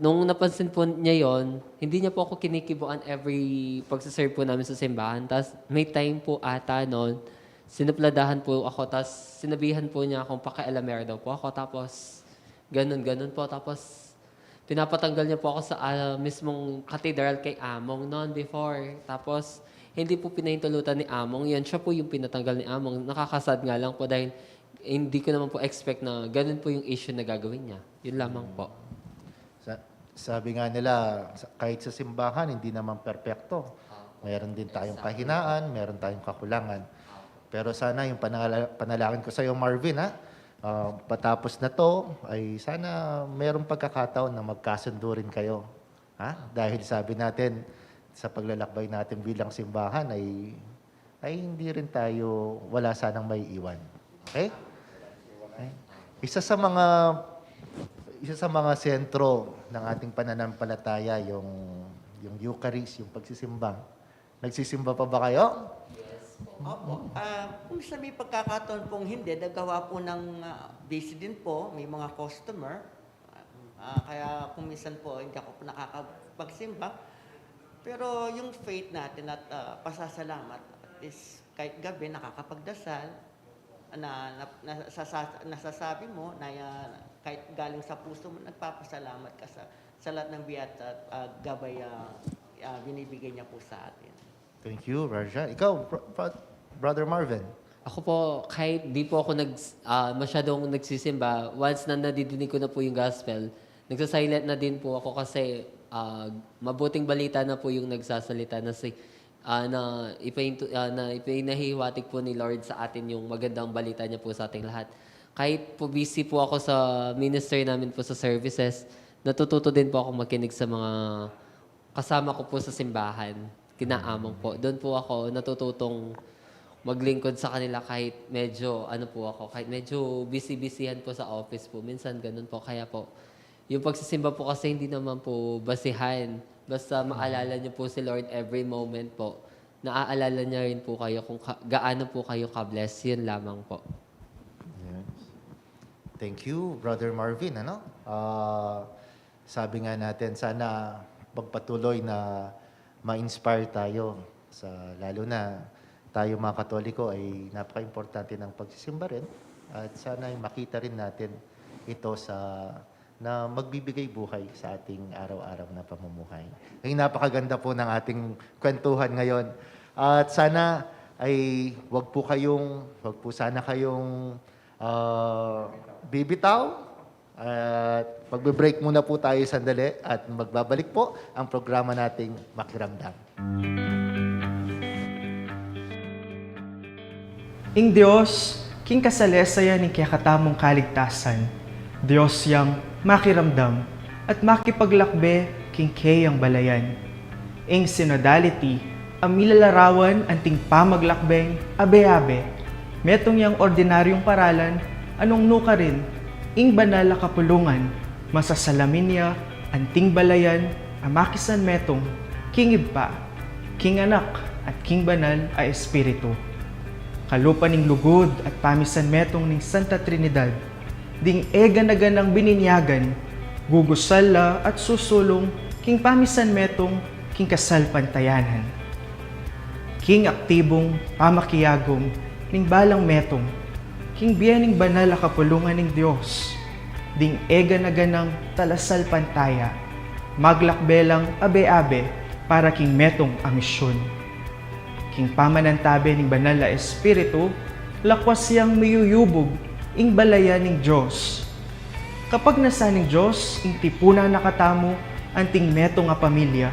nung napansin po niya yon, hindi niya po ako kinikibuan every pagse-serve po namin sa simbahan. Tas may time po ata nun, sinupladahan po ako, tas sinabihan po niya akong pakialamera daw po ako. Tapos, ganun, ganun po. Tapos, pinapatanggal niya po ako sa, ah, mismong katedral kay Among noon before. Tapos, hindi po pinahintulutan ni Among yun. Siya po yung pinatanggal ni Among. Nakakasad nga lang po dahil hindi ko naman po expect na ganun po yung issue na gagawin niya. Yun lamang po. Sa, sabi nga nila, sa, kahit sa simbahan, hindi naman perpekto. Meron din tayong Exactly. kahinaan, meron tayong kakulangan. Pero sana yung panala-, panalangin ko sa'yo, Marvin, ha? Ah, patapos na 'to, ay sana merong pagkakataon na magkasundo rin kayo. Ha? Dahil sabi natin, sa paglalakbay natin bilang simbahan ay, ay hindi rin tayo, wala sanang maiiwan. Okay? Okay? Isa sa mga, isa sa mga sentro ng ating pananampalataya, yung, yung Eucharist, yung pagsisimba. Nagsisimba pa ba kayo? Yes po. Opo. Ah, kung sa may pagkakataon pong hindi, nagawa po ng, ah, busy din po, may mga customer. Ah, kaya kung minsan po, hindi ako po nakakapagsimba. Pero yung faith natin at, ah, pasasalamat, at least kahit gabi nakakapagdasal, na, na, nasasa-, nasasabi mo na, ah, kahit galing sa puso mo, nagpapasalamat ka sa, sa lahat ng biyaya at, ah, gabay, ah, ah, binibigay niya po sa atin. Thank you, Rajan. Ikaw, Bro-, Bro-, Brother Marvin? Ako po, kahit di po ako nag-, ah, masyadong nagsisimba, once na nadidinig ko na po yung gospel, nagsa-silent na din po ako kasi, ah, mabuting balita na po yung nagsasalita na si, ah, na ipahintu-, ah, na ipinahihiwatig po ni Lord sa atin yung magandang balita niya po sa ating lahat. Kahit po busy po ako sa ministry namin po sa services, natututo din po ako makinig sa mga kasama ko po sa simbahan, kina Among po. Doon po ako natututong maglingkod sa kanila kahit medyo, ano po ako, kahit medyo busy-busyhan po sa office po. Minsan ganun po. Kaya po, yung pagsisimba po kasi hindi naman po basihan. Basta maalala niyo po si Lord every moment po. Naaalala niya rin po kayo kung ka-, gaano po kayo ka-bless. Yun lamang po. Yes. Thank you, Brother Marvin, ano? Ah, sabi nga natin, sana magpatuloy na ma-inspire tayo. Sa, lalo na tayo mga Katoliko ay napaka-importante ng pagsisimba rin. At sana ay makita rin natin ito sa, na magbibigay buhay sa ating araw-araw na pamumuhay. Ay, napakaganda po ng ating kwentuhan ngayon. At sana ay wag po kayong, wag po sana kayong, ah, bibitaw. At magbe-break muna po tayo sandali at magbabalik po ang programa nating Makiramdam. Ing Dios, king kasalesayan ning kekatamung kaligtasan, Dios yang makiramdam at makipaglakbe king keyang balayan. Ing synodality a milalarawan anting pamaglakbeng abe-abe, metung yang ordinaryung paralan a nung nukarin ing banal a kapulungan, masasalamin ya anting balayan a makisanmetung king Ibpa, king Anak, at king Banal a Espiritu. Kalupa ning lugud at pamisanmetung ning Santa Trinidad, ding e gana-ganang bininyagan, gugusal la at susulung king pamisanmetung king kasalpantayanan. King aktibung pamakiagum ning balang metung king bie ning banal a kapulungan ning Dios, ding e gana-ganang talasalpantaya, maglakbe lang abe-abe para king metung a misyun. King pamanantabe ning Banal a Espiritu, Lakwas yang miyuyubug ing balayan ning Dios. Kapagnasan ning Dios, ing tipunan na katamu anting metung a pamilya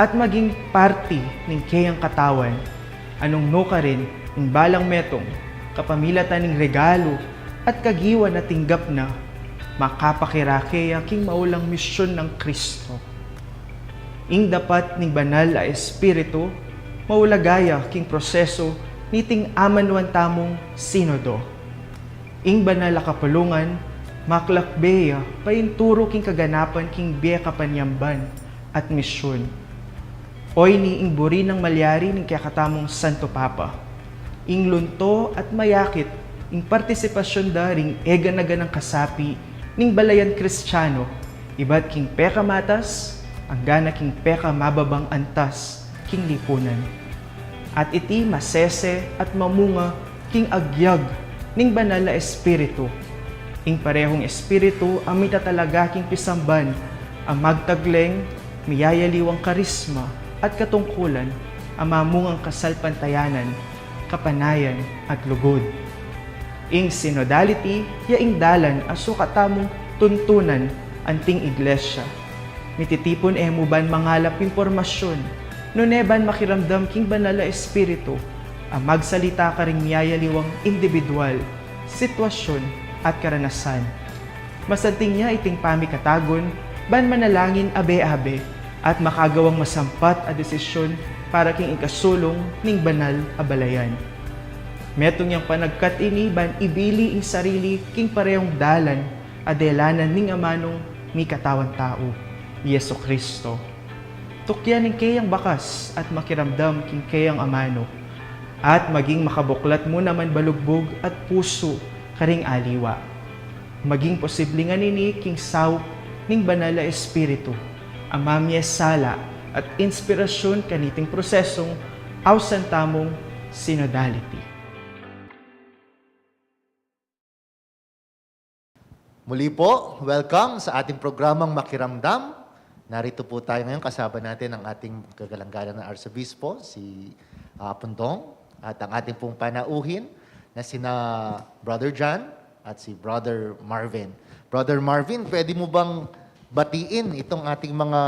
at maging parti ning keyang katawan. Anung nukarin ing balang metung, kapamilatan ning regalu at kagiwan a tinggap na, makapakirake ya king maulang misyun nang Kristo. Ing dapat ning Banal a Espiritu, maulaga ya king prosesu niting amanuan tamung sinodo. Ing banal a kapulungan, maklakbe ya painturu king kaganapan king bie kapanyamban at misyun. Oyni ing buri nang malyari ning kekatamung Santo Papa. Ing lunto at mayakit ing partisipasyun da ring eganaganang kasapi ning balayan Kristiano, ibat king pekamatas, anggana king pekamababang antas king lipunan. At iti masese at mamunga king agyag ning Banal a Espiritu. Ing parehung Espiritu a mitatalaga king pisamban a magtagleng, miyayaliwang karisma at katungkulan a mamungang kasalpantayanan, kapanayan at lugud. Ing synodality ya ing dalan a sukat tamung tuntunan anting iglesia. Mititipun e mu ban mangalap impormasyun, nune ban makiramdam king Banal a Espiritu a magsalita karing miyayaliwang indibidwal, sitwasyun at karanasan. Masanting ya iting pamikatagun ban manalangin abe-abe at makagawang masampat a desisyun para king ikasulung ning banal a balayan. Metung yang panagkat ini ban ibili ing sarili king parehung dalan a delanan ning amanung mikatawan tau, Jesu Kristo. Tukyan ing keyang bakas at makiramdam king keyang amanu, at maging makabuklat mu naman balugbug at pusu karing aliwa. Maging posible ngan ini king saup ning Banal a Espiritu, a mamie sala at inspirasyun kaniting prosesung ausan tamung synodality. Muli po, welcome sa ating programang Makiramdam. Narito po tayo ngayon, kasama natin ang ating kagalang-galang na Arsobispo, si, ah, Apondong, at ang ating pong panauhin na sina Brother John at si Brother Marvin. Brother Marvin, pwede mo bang batiin itong ating mga,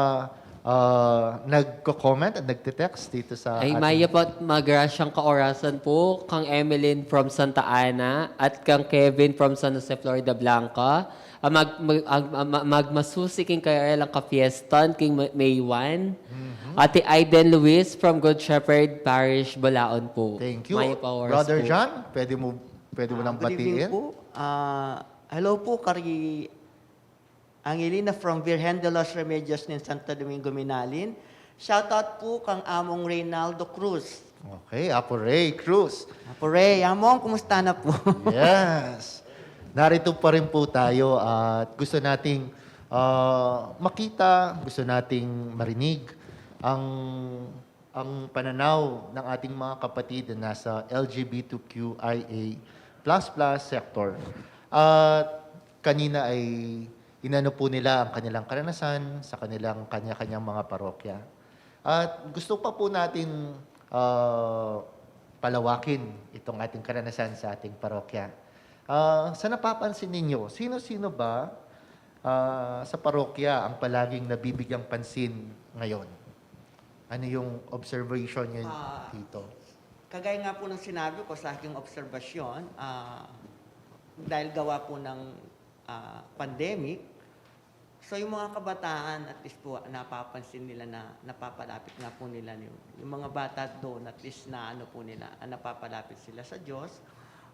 ah, nagko-comment at nagte-text dito sa Ay, ating mayap at magrasyang kaorasan po kang Emeline from Santa Ana at kang Kevin from San Jose, Floridablanca. Ah, mag-, mag-, ag-, ah, ma-, magmasusi king karelang kapiestan king Ma-, May one. Mhm. Ate Aiden Luis from Good Shepherd Parish, Balaon po. Thank you. Mayap a oras Brother po. John, pwede mo, pwede mo Ah, nang good evening batiin? Po. Ah, hello po, kari Angelina from Virgen de los Remedios nin Santo Domingo, Minalin. Shoutout po kang Among Reynaldo Cruz. Okay, Apo Ray Cruz. Apo Ray, Among, kumusta na po? Yes. Narito pa rin po tayo at gusto nating, ah, makita, gusto nating marinig ang, ang pananaw ng ating mga kapatid na nasa L G B T Q I A plus plus sector. At kanina ay inano po nila ang kanilang karanasan sa kanilang kanya-kanyang mga parokya. At gusto pa po natin, ah, palawakin itong ating karanasan sa ating parokya. Ah, sa napapansin ninyo, sino-sino ba, ah, sa parokya ang palaging nabibigyang pansin ngayon? Ano yung observation nyo Ah, dito? Kagaya nga po ng sinabi ko sa aking obserbasyon, ah, dahil gawa po ng, ah, pandemic, so yung mga kabataan, at least po, napapansin nila na napapalapit nga po nila yung, yung mga bata doon, at least na ano po nila, ah, napapalapit sila sa Diyos.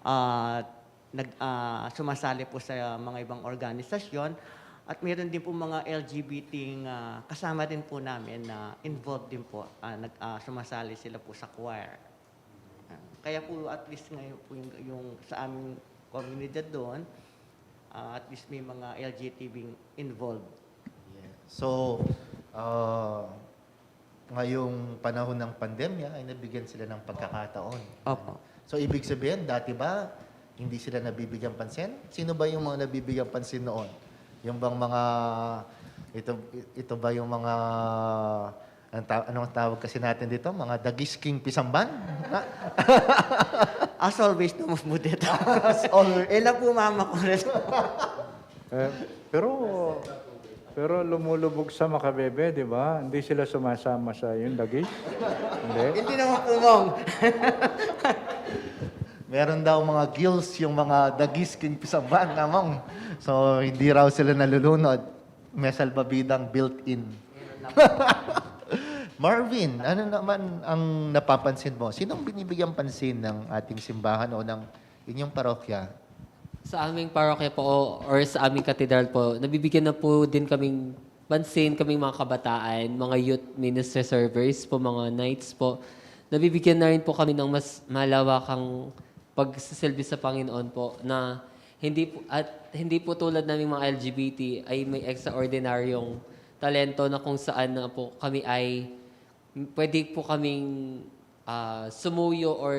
At nag-, ah, sumasali po sa mga ibang organisasyon. At meron din po mga L G B T nga kasama din po namin na involved din po. Ah, nag-, ah, sumasali sila po sa choir. Ah, kaya po at least ngayon po yung, yung sa aming komunidad doon, ah, at least may mga L G B T involved. Yeah. So, ah, ngayong panahon ng pandemya ay nabigyan sila ng pagkakataon. Opo. So, ibig sabihin, dati ba hindi sila nabibigyan pansin? Sino ba yung mga nabibigyan pansin noon? Yung bang mga, ito, ito ba yung mga Ang ta-, anong tawag kasi natin dito? Mga dagisking pisamban? Ha? As always, no, Mas Budeta. As always. Eh, na po, mama ko rin. Eh, pero, pero lumulubog sa Makabebe, di ba? Hindi sila sumasama sa yung dagis? Hindi? Hindi naman po, Mong. Meron daw mga gills yung mga dagisking pisamban, among. So, hindi raw sila nalulunod. May salbabidang built-in. Marvin, ano naman ang napapansin mo? Sinong binibigyan pansin ng ating simbahan o ng inyong parokya? Sa aming parokya po or sa aming katedral po, nabibigyan na po din kaming pansin, kaming mga kabataan, mga youth ministry servers po, mga knights po. Nabibigyan na rin po kami ng mas malawakang pagsisilbi sa Panginoon po na hindi po, at hindi po tulad naming mga L G B T ay may ekstraordinaryong talento na kung saan na po kami ay pwede po kaming ah, sumuyo or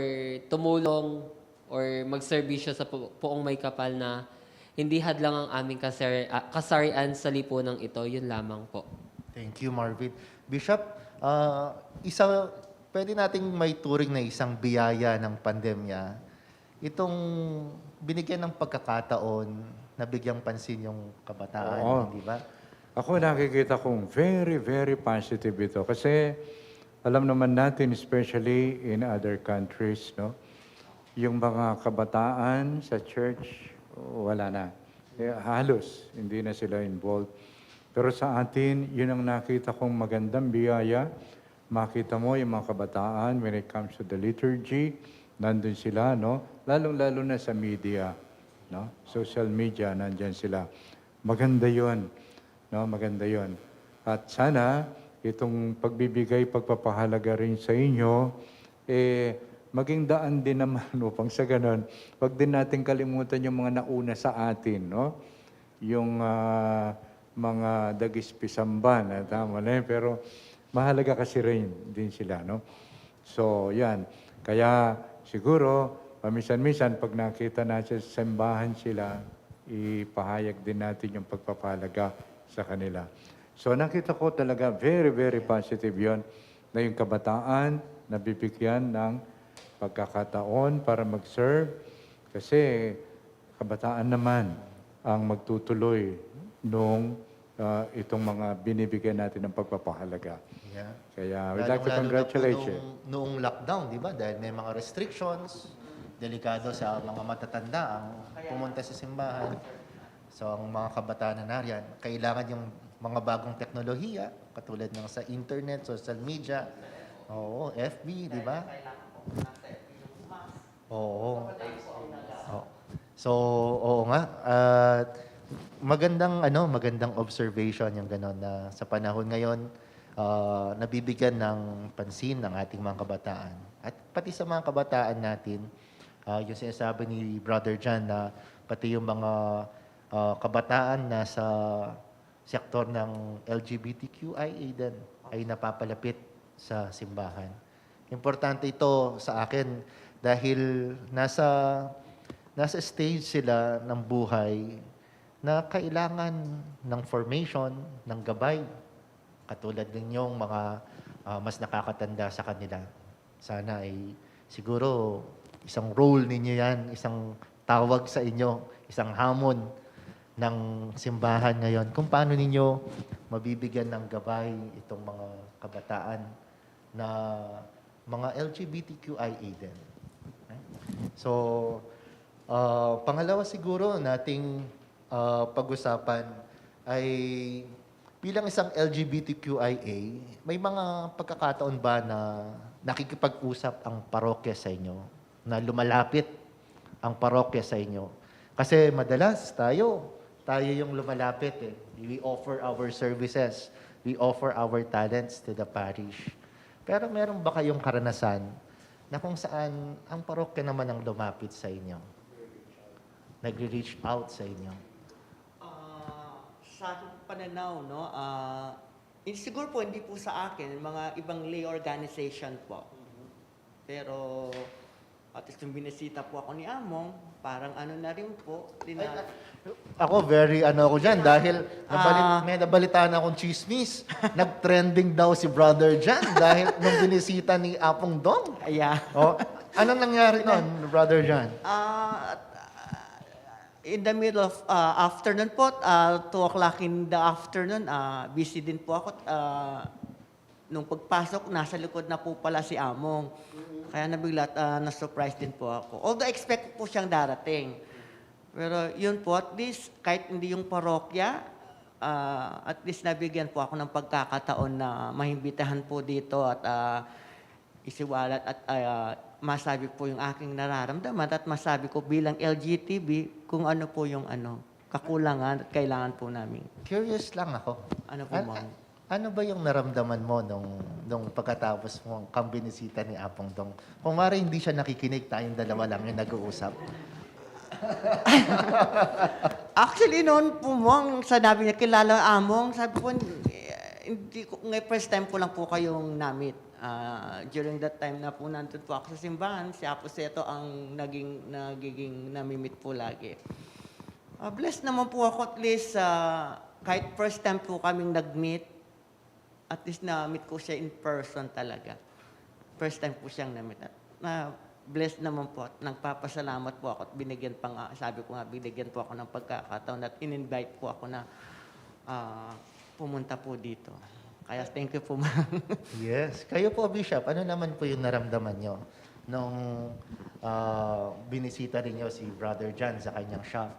tumulong or magserbisyo sa pu- puong may kapal na hindi hadlang ang aming kasari- ah, kasarian sa lipunang ito. Yun lamang po. Thank you, Marvin. Bishop, ah, isa, pwede nating maituring na isang biyaya ng pandemya itong binigyan ng pagkakataon na bigyang pansin yung kabataan, Oo. Di ba? Ako, nakikita kong very, very positive ito. Kasi alam naman natin, especially in other countries, no? Yung mga kabataan sa church, wala na. Eh, halos, hindi na sila involved. Pero sa atin, yun ang nakita kong magandang biyaya. Makita mo yung mga kabataan, when it comes to the liturgy, nandun sila, no? Lalong-lalo na sa media, no? Social media, nandyan sila. Maganda yun, no? Maganda yun. At sana, itong pagbibigay pagpapahalaga rin sa inyo, eh, maging daan din naman upang sa ganun, wag din natin kalimutan yung mga nauna sa atin, no? Yung ah, mga dagis pisamban, ah, tama na yun, pero mahalaga kasi rin din sila, no? So, yan. Kaya siguro, paminsan-minsan, pag nakita natin sa simbahan sila, ipahayag din natin yung pagpapahalaga sa kanila. So, nakita ko talaga very, very positive yon na yung kabataan nabibigyan ng pagkakataon para mag-serve kasi kabataan naman ang magtutuloy nung ah, itong mga binibigyan natin ng pagpapahalaga. Yeah. Kaya we'd Lalong-lalo like to na po congratulate you. Nung, noong lockdown, di ba? Dahil may mga restrictions, delikado sa mga matatanda ang pumunta sa simbahan. So, ang mga kabataan na nariyan, kailangan yung mga bagong teknolohiya, katulad ng sa internet, social media, oo, F B, di ba? Oo. Oo. So, oo nga. At magandang, ano, magandang observation yung gano'n na sa panahon ngayon, ah, nabibigyan ng pansin ng ating mga kabataan. At pati sa mga kabataan natin, ah, yung sinasabi ni Brother John na pati yung mga, ah, kabataan na sa sektor ng L G B T Q I A din ay napapalapit sa simbahan. Importante ito sa akin dahil nasa, nasa stage sila ng buhay na kailangan ng formation, ng gabay, katulad ninyong mga, ah, mas nakakatanda sa kanila. Sana ay siguro isang role ninyo yan, isang tawag sa inyo, isang hamon ng simbahan ngayon kung paano ninyo mabibigyan ng gabay itong mga kabataan na mga L G B T Q I A din. So, ah, pangalawa siguro nating, ah, pag-usapan ay bilang isang L G B T Q I A, may mga pagkakataon ba na nakikipag-usap ang parokya sa inyo, na lumalapit ang parokya sa inyo? Kasi madalas tayo, tayo yung lumalapit eh. We offer our services, we offer our talents to the parish. Pero meron ba kayong karanasan na kung saan ang parokya naman ang lumapit sa inyo? Nagre-reach out sa inyo? Ah, sa aking pananaw, no, ah, in- siguro po hindi po sa akin, mga ibang lay organization po. Pero At least nung binisita po ako ni Among, parang ano na rin po, Ay, tina- ako, very ano ako dyan dahil nabali- Ah. may nabalitaan akong chismis. Nag-trending daw si Brother John dahil nung binisita ni Apong Dong. Ayan. Oh, anong nangyari nun, Brother John? Ah, at, ah, in the middle of ah, afternoon po, ah, two o'clock in the afternoon, ah, busy din po ako. Ah, nung pagpasok, nasa likod na po pala si Among. Kaya nabigla at ah, na-surprise din po ako. Although expect ko po siyang darating. Pero yun po, at least kahit hindi yung parokya, ah, at least nabigyan po ako ng pagkakataon na maimbitahan po dito at ah, isiwalat at ah, masabi po yung aking nararamdaman at masabi ko bilang L G T B kung ano po yung ano, kakulangan at kailangan po namin. Curious lang ako. Ano po, An- Ma'am? Ano ba yung naramdaman mo nung, nung pagkatapos mong kang binisita ni Apong Dong? Kung mari hindi siya nakikinig, tayong dalawa lang yung nag-uusap. Actually, noon po, Mong, sinabi niya, "Kilala, Among?" Sabi ko, "Eh, hindi ko, ngayon first time ko lang po kayong namit." Ah, during that time na po, nandun po ako sa simbahan, si Apo Seto ang naging, nagiging namimit po lagi. Ah, blessed naman po ako at least, ah, kahit first time po kaming nag-meet, at least na-meet ko siya in person talaga. First time po siyang na-meet. At na-bless naman po at nagpapasalamat po ako at binigyan pa nga, sabi ko nga, binigyan po ako ng pagkakataon at in-invite po ako na ah, pumunta po dito. Kaya thank you po, Ma'am. Yes. Kayo po, Bishop, ano naman po yung naramdaman nyo nung ah, binisita rin nyo si Brother John sa kanyang shop?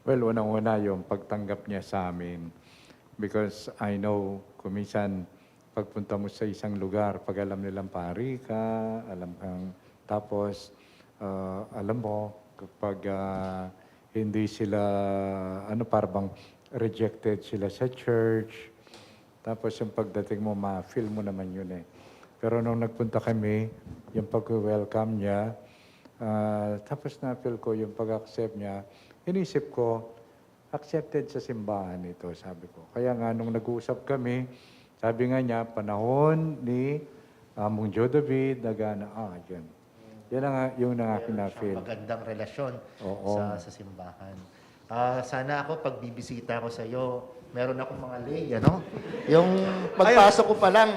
Well, unang-una yung pagtanggap niya sa amin. Because I know, kuminsan, pagpunta mo sa isang lugar, pag alam nilang pari ka, alam kang, tapos, ah, alam mo, kapag ah, hindi sila, ano, parang rejected sila sa church, tapos yung pagdating mo, ma-feel mo naman yun eh. Pero nung nagpunta kami, yung pag-welcome niya, ah, tapos na-feel ko yung pag-accept niya, inisip ko, accepted sa simbahan ito, sabi ko. Kaya nga, nung nag-uusap kami, sabi nga niya, panahon ni Among Joe David, nagana, ah, yun. Yan ang, yung nang aking Meron siyang na-feel. Magandang relasyon Oo. sa, sa simbahan. Ah, sana ako, pag bibisita ko sa'yo, meron akong mga lay, ano? Yung pagpasok ko pa lang,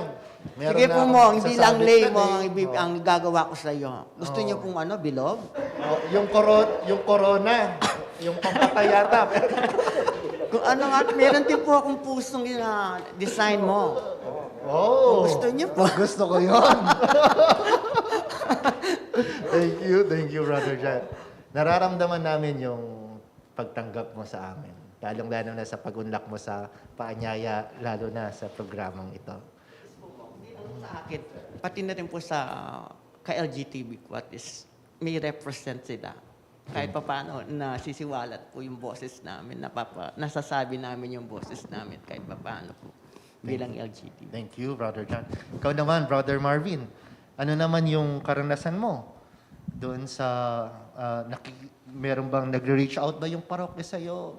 meron Sige na po, akong Mong, hindi lang sasabit lay, na Mong, lay. ang, ibib- Oh. ang igagawa ko sa iyo. Gusto Oo. niyo pong ano, bilog? Oh, yung, koro- yung corona, yung pampatay yata. Kung ano nga, meron din po akong pusong ah, design mo. Oh, Gusto niyo po? Gusto ko yun. Thank you, thank you, Brother John. Nararamdaman namin yung pagtanggap mo sa amin. Lalong-lalo na sa pag-unlak mo sa paanyaya, lalo na sa programang ito. Hindi lang sa akin, pati na rin po sa ka-L G T B ko, at least may represent sila. Kahit papaano, nasisiwalat po yung boses namin, napapa, nasasabi namin yung boses namin kahit papaano po bilang L G T. Thank you, Brother John. Ikaw naman, Brother Marvin, ano naman yung karanasan mo doon sa, ah, naki, meron bang nagre-reach out ba yung parokya sa'yo?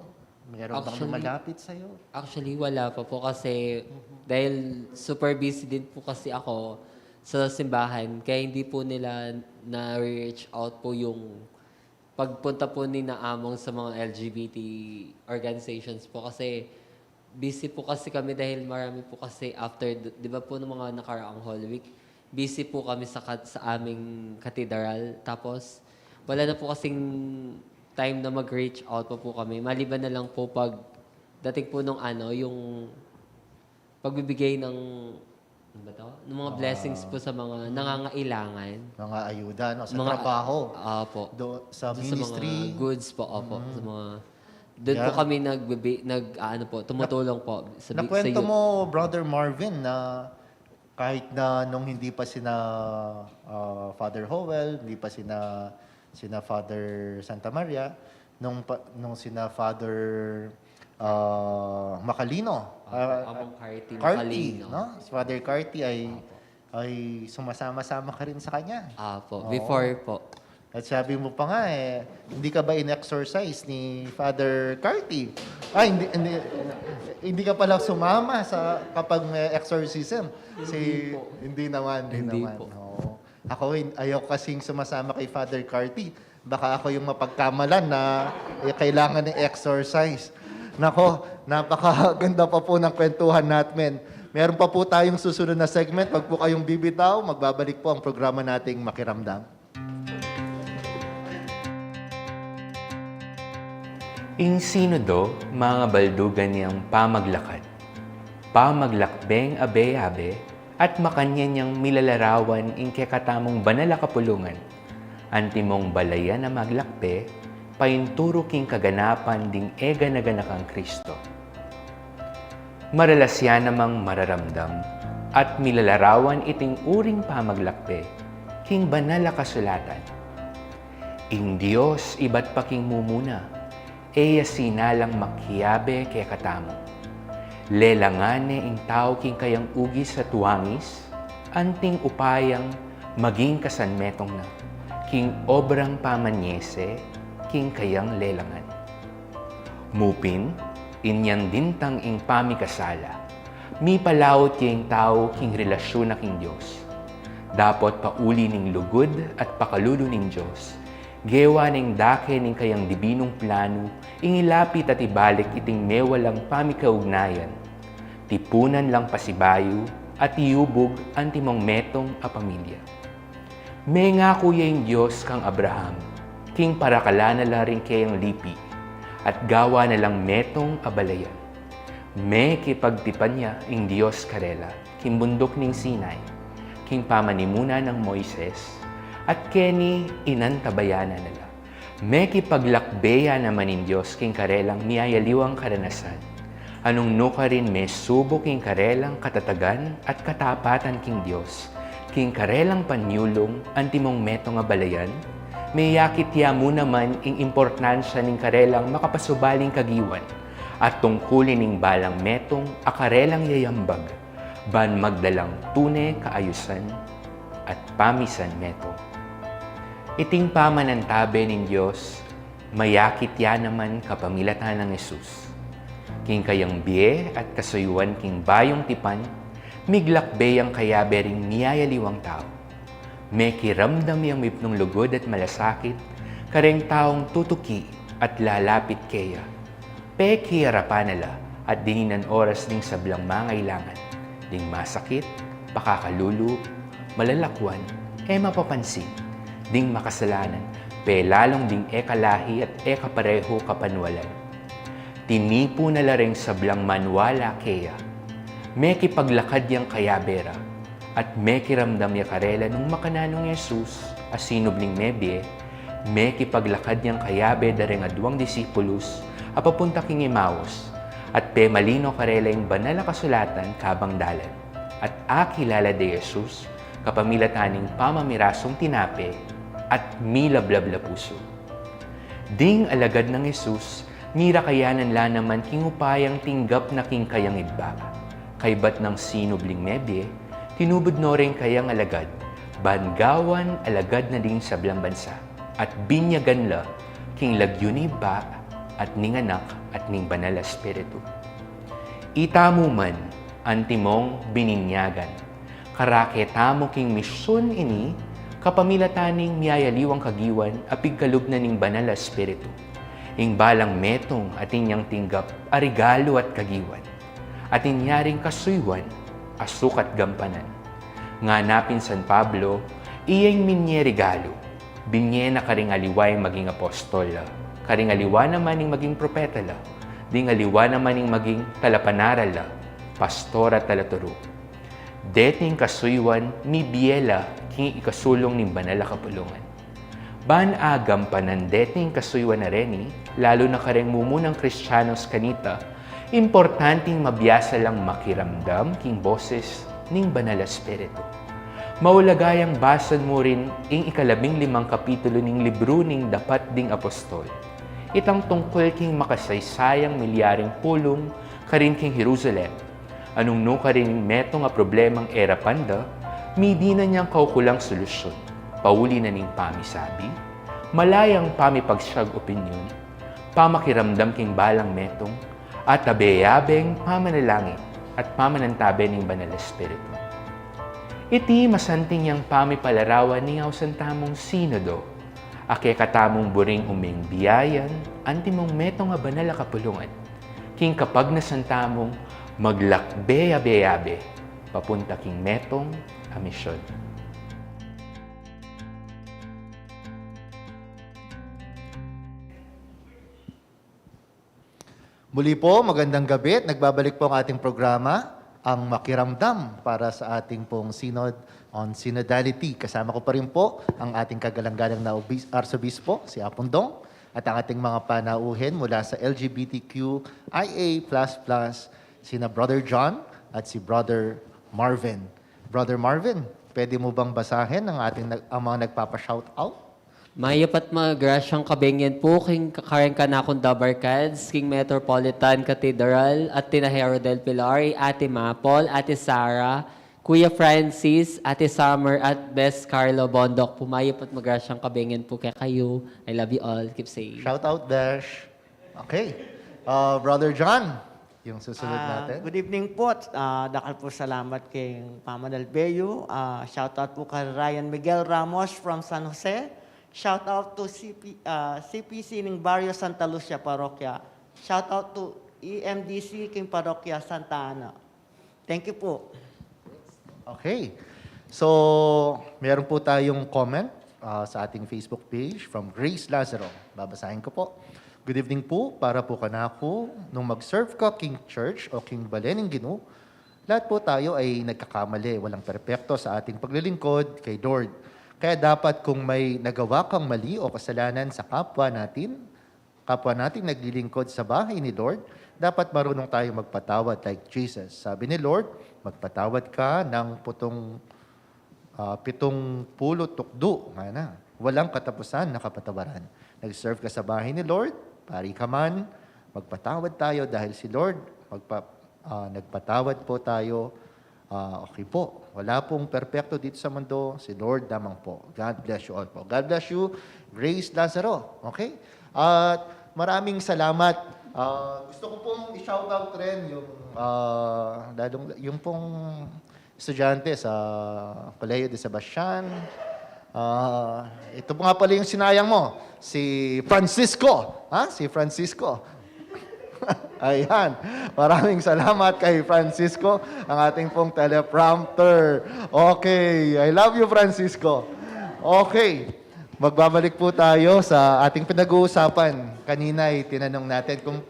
Meron bang Actually, lumalapit sa'yo? Actually, wala pa po kasi dahil super busy din po kasi ako sa simbahan, kaya hindi po nila na-reach out po yung pagpunta po ni na Among sa mga L G B T organizations po kasi busy po kasi kami dahil marami po kasi after, d- di ba po, ng mga nakaraang Holy Week, busy po kami sa, kat- sa aming katedral. Tapos, wala na po kasing time na mag-reach out pa po kami. Maliban na lang po pag dating po nung ano, yung pagbibigay ng, ano ba to? Ng mga blessings po sa mga nangangailangan. Mga ayuda, no? Sa Mga- trabaho. Opo. Do, sa Doon ministry. Sa mga goods po, opo. Sa mga, doon po Yeah. Kami nagbibi, nag, ano po, tumutulong po. Sa, bi- sa Nakwento youth. Mo, Brother Marvin, na kahit na nung hindi pa sina ah, Father Howell, hindi pa sina sina Father Santa Maria, nung pa- nung sina Father ah, Macalino, ah, Among Carty Carty, Macalino. No? Si Father Carty ay ay sumasama-sama ka rin sa kanya. Apo, Oo. Before po. At sabi mo pa nga eh, hindi ka ba in-exorcise ni Father Carty? Ah, hindi, hindi, hindi ka pala sumama sa kapag may exorcism. Si, hindi naman, hindi Hindi naman. Po. Oo. Ako, hin-, ayaw kasing sumasama kay Father Carty. Baka ako yung mapagkamalan na, eh, kailangan ng exercise. Nako, napakaganda pa po ng kwentuhan natin. Meron pa po tayong susunod na segment. Wag po kayong bibitaw. Magbabalik po ang programa nating Makiramdam. Ing Sinodo, mangabaldugan yang pamaglakad, pamaglakbeng abe-abe, at makanyan yang milalarawan ing kekatamung banal a kapulungan, antimong balayan a maglakbe, painturu king kaganapan ding e gana-ganakang Kristo. Maralas ya namang mararamdam at milalarawan iting uring pamaglakbe king banal a kasulatan. Ing Dios ibat pa king mumuna, e ya sinalang makiabe kekatamu. Lelangan ne ing tau king kayang ugis at wangis, anting upayang maging kasanmetung na king obrang pamanyese king kayang lelangan. Mu pin, inyang dintang ing pamikasala, mipalaut ya ing tau king relasyun na king Dios. Dapot pauli ning lugud at pakalulu ning Dios, gewa neng dake ning kayang dibinung planu ing ilapit at ibalik iting mewalang pamikaugnayan, tipunan lang pasibayu at iubug antimong metung a pamilya. Mengaku ya ing Dios kang Abraham, king parakalan na la ring keyang lipi, at gawa na lang metung a balayan. Mekipagtipan ya ing Dios karela king bunduk ning Sinai, king pamanimuna nang Moises, at keni inantabayanan na la. Mekipaglakbe ya naman ing Dios king karelang miyayaliwang karanasan. Nung nukarin mesubu king karelang katatagan at katapatan king Dios, king karelang panyulung antimong metung a balayan, meyakit ya mu naman ing importansya ning karelang makapasubaling kagiwan at tungkulin ing balang metung a karelang yayambag ban magdalang tune kaayusan at pamisan metung. Iting pamanantabe ning Dios, mayakit ya naman kapamilatan nang Jesus. King kayang bie at kasuyuan king bayung tipan, miglakbe yang kayabe ring miyayaliwang tau. Mekiramdam yang mipnung lugud at malasakit kareng taung tutuki at lalapit keya. Pekiyarapan na la at dininan oras ding sablang mangailangan, ding masakit, pakakalulu, malalakwan, e mapapansin, ding makasalanan, pelalung ding e kalahi at e kaparehu kapanwalan. Tinipu na la reng sablang manwala keya. Mekipaglakad yang kayabe ra, at mekiramdam ya karela nung makananu nung Jesus a sinubling mebie, mekipaglakad yang kayabe da reng aduang disipulus a papunta king Emaus, at pemalino karela ing banal a kasulatan kabang dalan, at akilala de Jesus kapamilatan ning pamamirasung tinape at milablab la pusu. Ding alagad nang Jesus, mirakayanan la naman king upayang tinggap na king kayang ibpa. Kaybat nang sinubling mebie, tinubud no reng kayang alagad ban gawan alagad na ding sablang bansa, at binyagan la king lagyu ning Ibpa at ning Anak at ning Banal a Espiritu. Itamu man, antimong bininyagan, karake tamu king misyun ini kapamilatan ning miyayaliwang kagiwan a pigkalub na ning Banal a Espiritu. Ing balang metung atin yang tinggap a regalu at kagiwan, atin ya ring kasuyuan a sukat gampanan. Ngana pin San Pablo, iya ing minye regalu, binye na karing aliwa ing maging apostol la, karing aliwa naman ing maging propeta la, ding aliwa naman ing maging talapanaral la, pastor at talaturu. Deting kasuyuan mibie la king ikasulung ning banal a kapulungan. Ban agampanan deting kasuyuan a reni, lalu na kareng mumunang Kristianus kanita, importanting mabiasa lang makiramdam king boses ning Banal a Espiritu. Maulaga yang basan mu rin ing ikalabing limang kapitulo ning libru ning Dapat ding Apostol. Itang tungkul king makasaysayang milyaring pulung karin king Jerusalem, nung nukarin ing metung a problemang e rapan da, midinan yang kaukulang solusyun, pauli na ning pamisabi, malayang pamipagsiag opinyun, pamakiramdam king balang metung, at abe-abeng pamanalangin at pamanantabe ning Banal a Espiritu. Iti masanting yang pamipalarawan ning ausan tamung sinodo, a kekatamung buring uming biayan, antimong metung a banal a kapulungan, king kapagnasan tamung maglakbe abe-abe, papunta king metung a misyun. Muli po, magandang gabi at nagbabalik po ang ating programa, ang Makiramdam, para sa ating pong Synod on Synodality. Kasama ko pa rin po ang ating kagalang-galang na obis-, Arsobispo, si Apong Dong, at ang ating mga panauhin mula sa L G B T Q I A plus plus, sina Brother John at si Brother Marvin. Brother Marvin, pwede mo bang basahin ang ating nag-, ang mga nagpapa-shout out? Mayap at magrasyang kabengyan po king karing kanakung dabarkads, king Metropolitan Cathedral at Tinajero del Pilar, i Ate Mapol, Ate Sara, Kuya Francis, Ate Summer, at Bes Carlo Bondoc po. Mayap at magrasyang kabengyan po kekayu. I love you all. Keep safe. Shout out, Besh. Okay. Uh, Brother John, yung susunod Ah, natin. Good evening po. Ah, dakal po salamat kay Mama Dalbeo. Ah, shout out po kay Ryan Miguel Ramos from San Jose. Shout out to C P, ah, C P C ning Barrio Santa Lucia Parokya. Shout out to E M D C king Parokya Santa Ana. Thank you po. Okay. So, meron po tayong comment, ah, sa ating Facebook page from Grace Lazaro. Babasahin ko po. "Good evening po. Para po kanaku, nung mag-serve ka king church o king bale ning Ginu, lahat po tayo ay nagkakamali. Walang perpekto sa ating paglilingkod kay Lord. Kaya dapat kung may nagawa kang mali o kasalanan sa kapwa natin, kapwa nating naglilingkod sa bahay ni Lord, dapat marunong tayo magpatawad like Jesus. Sabi ni Lord, magpatawad ka ng putong, ah, pitung pulo tukdu, nga na, walang katapusan na kapatawaran. Nag-serve ka sa bahay ni Lord, pari ka man, magpatawad tayo dahil si Lord, magpa-, ah, nagpatawad po tayo." Ah, okay po. Wala pong perpekto dito sa mundo, si Lord lamang po. God bless you all po. God bless you, Grace Lazaro. Okay? At maraming salamat. Ah, gusto ko pong i-shout out rin yung, ah, lalong, yung pong estudyante sa Colegio de Sebastian. Ah, ito po nga pala yung sinayang mo, si Francisco. Ha? Si Francisco. Ayan. Maraming salamat kay Francisco, ang ating pong teleprompter. Okay. I love you, Francisco. Okay. Magbabalik po tayo sa ating pinag-uusapan. Kanina ay tinanong natin kung,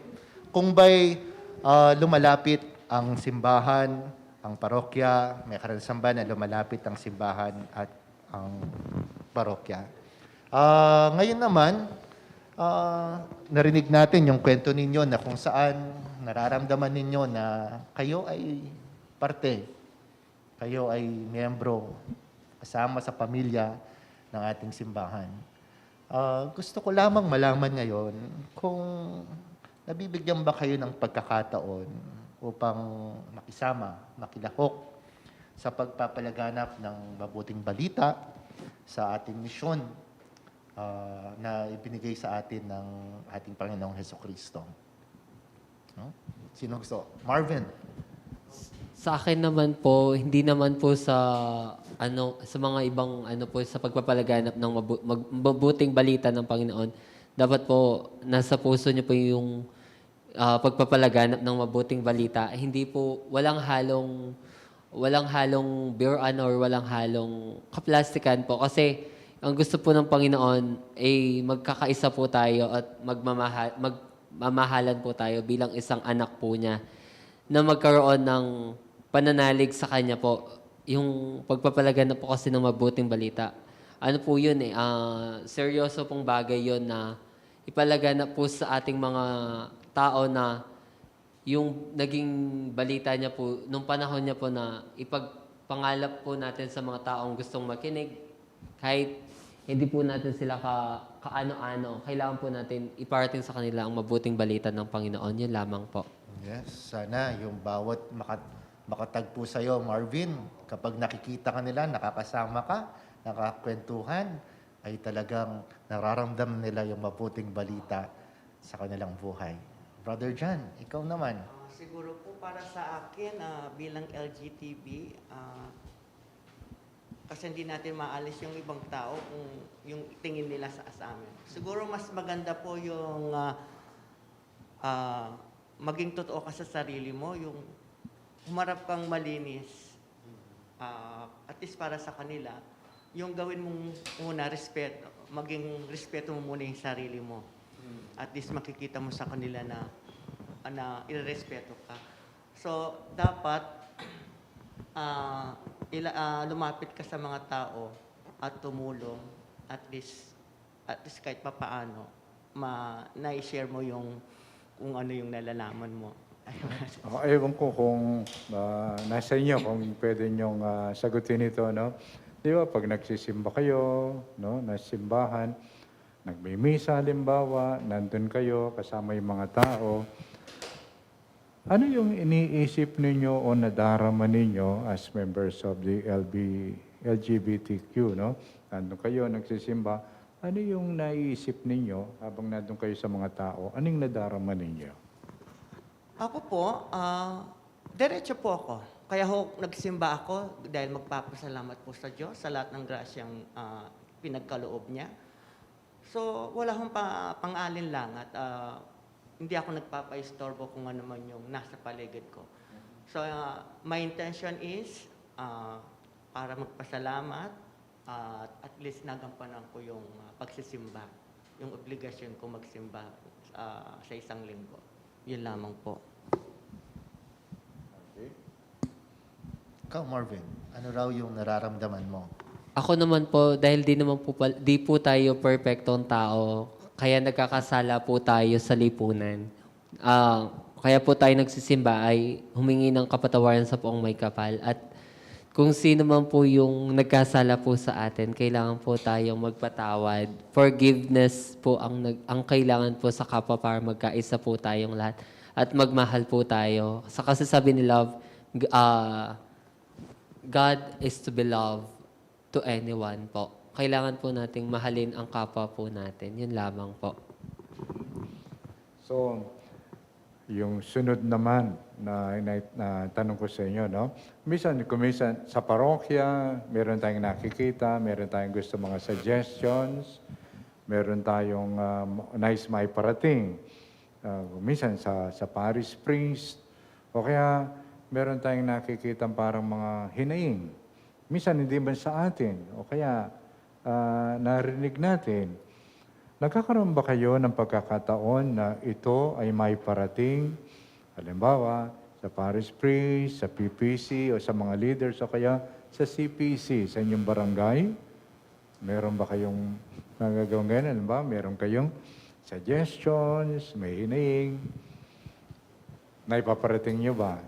kung ba'y, ah, lumalapit ang simbahan, ang parokya, may karanasan ba na lumalapit ang simbahan at ang parokya. Ah, ngayon naman, ah, narinig natin yung kwento ninyo na kung saan nararamdaman ninyo na kayo ay parte, kayo ay miyembro, kasama sa pamilya ng ating simbahan. Ah, gusto ko lamang malaman ngayon kung nabibigyan ba kayo ng pagkakataon upang makisama, makilahok sa pagpapalaganap ng mabuting balita sa ating misyon, ah, na ibinigay sa atin ng ating Panginoong Hesukristo. No? Sino gusto? Marvin. Sa akin naman po, hindi naman po sa, ano, sa mga ibang, ano po, sa pagpapalaganap ng mabu-, mag-, mabuting balita ng Panginoon. Dapat po, nasa puso niyo po yung, ah, pagpapalaganap ng mabuting balita. Hindi po, walang halong, walang halong biruan or walang halong kaplastikan po. Kasi, ang gusto po ng Panginoon ay magkakaisa po tayo at magmamahal, magmamahalan po tayo bilang isang anak po niya na magkaroon ng pananalig sa kanya po. Yung pagpapalaganap po kasi ng mabuting balita, ano po yun eh, ah, seryoso pong bagay yun na ipalaganap po sa ating mga tao na yung naging balita niya po, nung panahon niya po na ipagpangalap po natin sa mga taong gustong makinig, kahit hindi po natin sila ka-, kaano-ano, kailangan po natin iparating sa kanila ang mabuting balita ng Panginoon. Yun lamang po. Yes, sana yung bawat maka-, makatagpo sa'yo, Marvin, kapag nakikita ka nila, nakakasama ka, nakakwentuhan, ay talagang nararamdam nila yung mabuting balita sa kanilang buhay. Brother John, ikaw naman. Ah, siguro po para sa akin, ah, bilang L G T B, ah, Kasi hindi natin maalis yung ibang tao kung yung tingin nila sa, sa amin. Siguro mas maganda po yung, ah, ah, maging totoo ka sa sarili mo, yung humarap kang malinis, ah, at least para sa kanila, yung gawin mong una, respeto, maging respeto mo muna yung sarili mo. At least makikita mo sa kanila na, na irerespeto ka. So, dapat, ah, ila-, ah, lumapit ka sa mga tao at tumulong, at least, at least kahit papaano, ma-, nai-share mo yung kung ano yung nalalaman mo. O, ewan ko kung, ah, nasa inyo kung pwede nyong, ah, sagutin ito, no? Di ba, pag nagsisimba kayo, no, na simbahan, nagmimisa, halimbawa, nandun kayo kasama yung mga tao, ano yung iniisip ninyo o nadarama ninyo as members of the L B, L G B T Q, no? Nandun kayo, nagsisimba, ano yung naiisip ninyo habang nandun kayo sa mga tao? Ano yung nadarama ninyo? Ako po, ah, diretso po ako. Kaya ho, nagsimba ako dahil magpapasalamat po sa Diyos sa lahat ng grasyang, ah, pinagkaloob niya. So, wala akong pa-, pang-alinlangan at, ah, hindi ako nagpapaistorbo kung ano man yung nasa paligid ko. So, ah, my intention is, ah, para magpasalamat at at least nagampanan ko yung, ah, pagsisimba, yung obligasyon ko magsimba, ah, sa isang linggo. Yun lamang po. Okay. Ikaw, Marvin, ano raw yung nararamdaman mo? Ako naman po, dahil di naman po, pal- di po tayo perpektong tao, kaya nagkakasala po tayo sa lipunan. Ah, kaya po tayo nagsisimba ay humingi ng kapatawaran sa poong may kapal. At kung sino man po yung nagkasala po sa atin, kailangan po tayong magpatawad. Forgiveness po ang, nag- ang kailangan po sa kapwa para magkaisa po tayong lahat. At magmahal po tayo. Sa kasi sabi ni Love, g- ah, God is to be loved to anyone po. Kailangan po nating mahalin ang kapwa po natin. Yun lamang po. So, yung sunod naman na, na, na tanong ko sa inyo, no? Minsan, kung minsan sa parokya, meron tayong nakikita, meron tayong gusto mga suggestions, meron tayong um, nais maiparating. Uh, minsan sa, sa parish priest, o kaya meron tayong nakikita parang mga hinaing. Minsan hindi man sa atin, o kaya ah, narinig natin. Nagkakaroon ba kayo ng pagkakataon na ito ay may parating, halimbawa, sa parish priest, sa P P C, o sa mga leaders, o kaya sa C P C, sa inyong barangay? Meron ba kayong nagagawang ganyan? Halimbawa, meron kayong suggestions, may hinaing, na ipaparating nyo ba?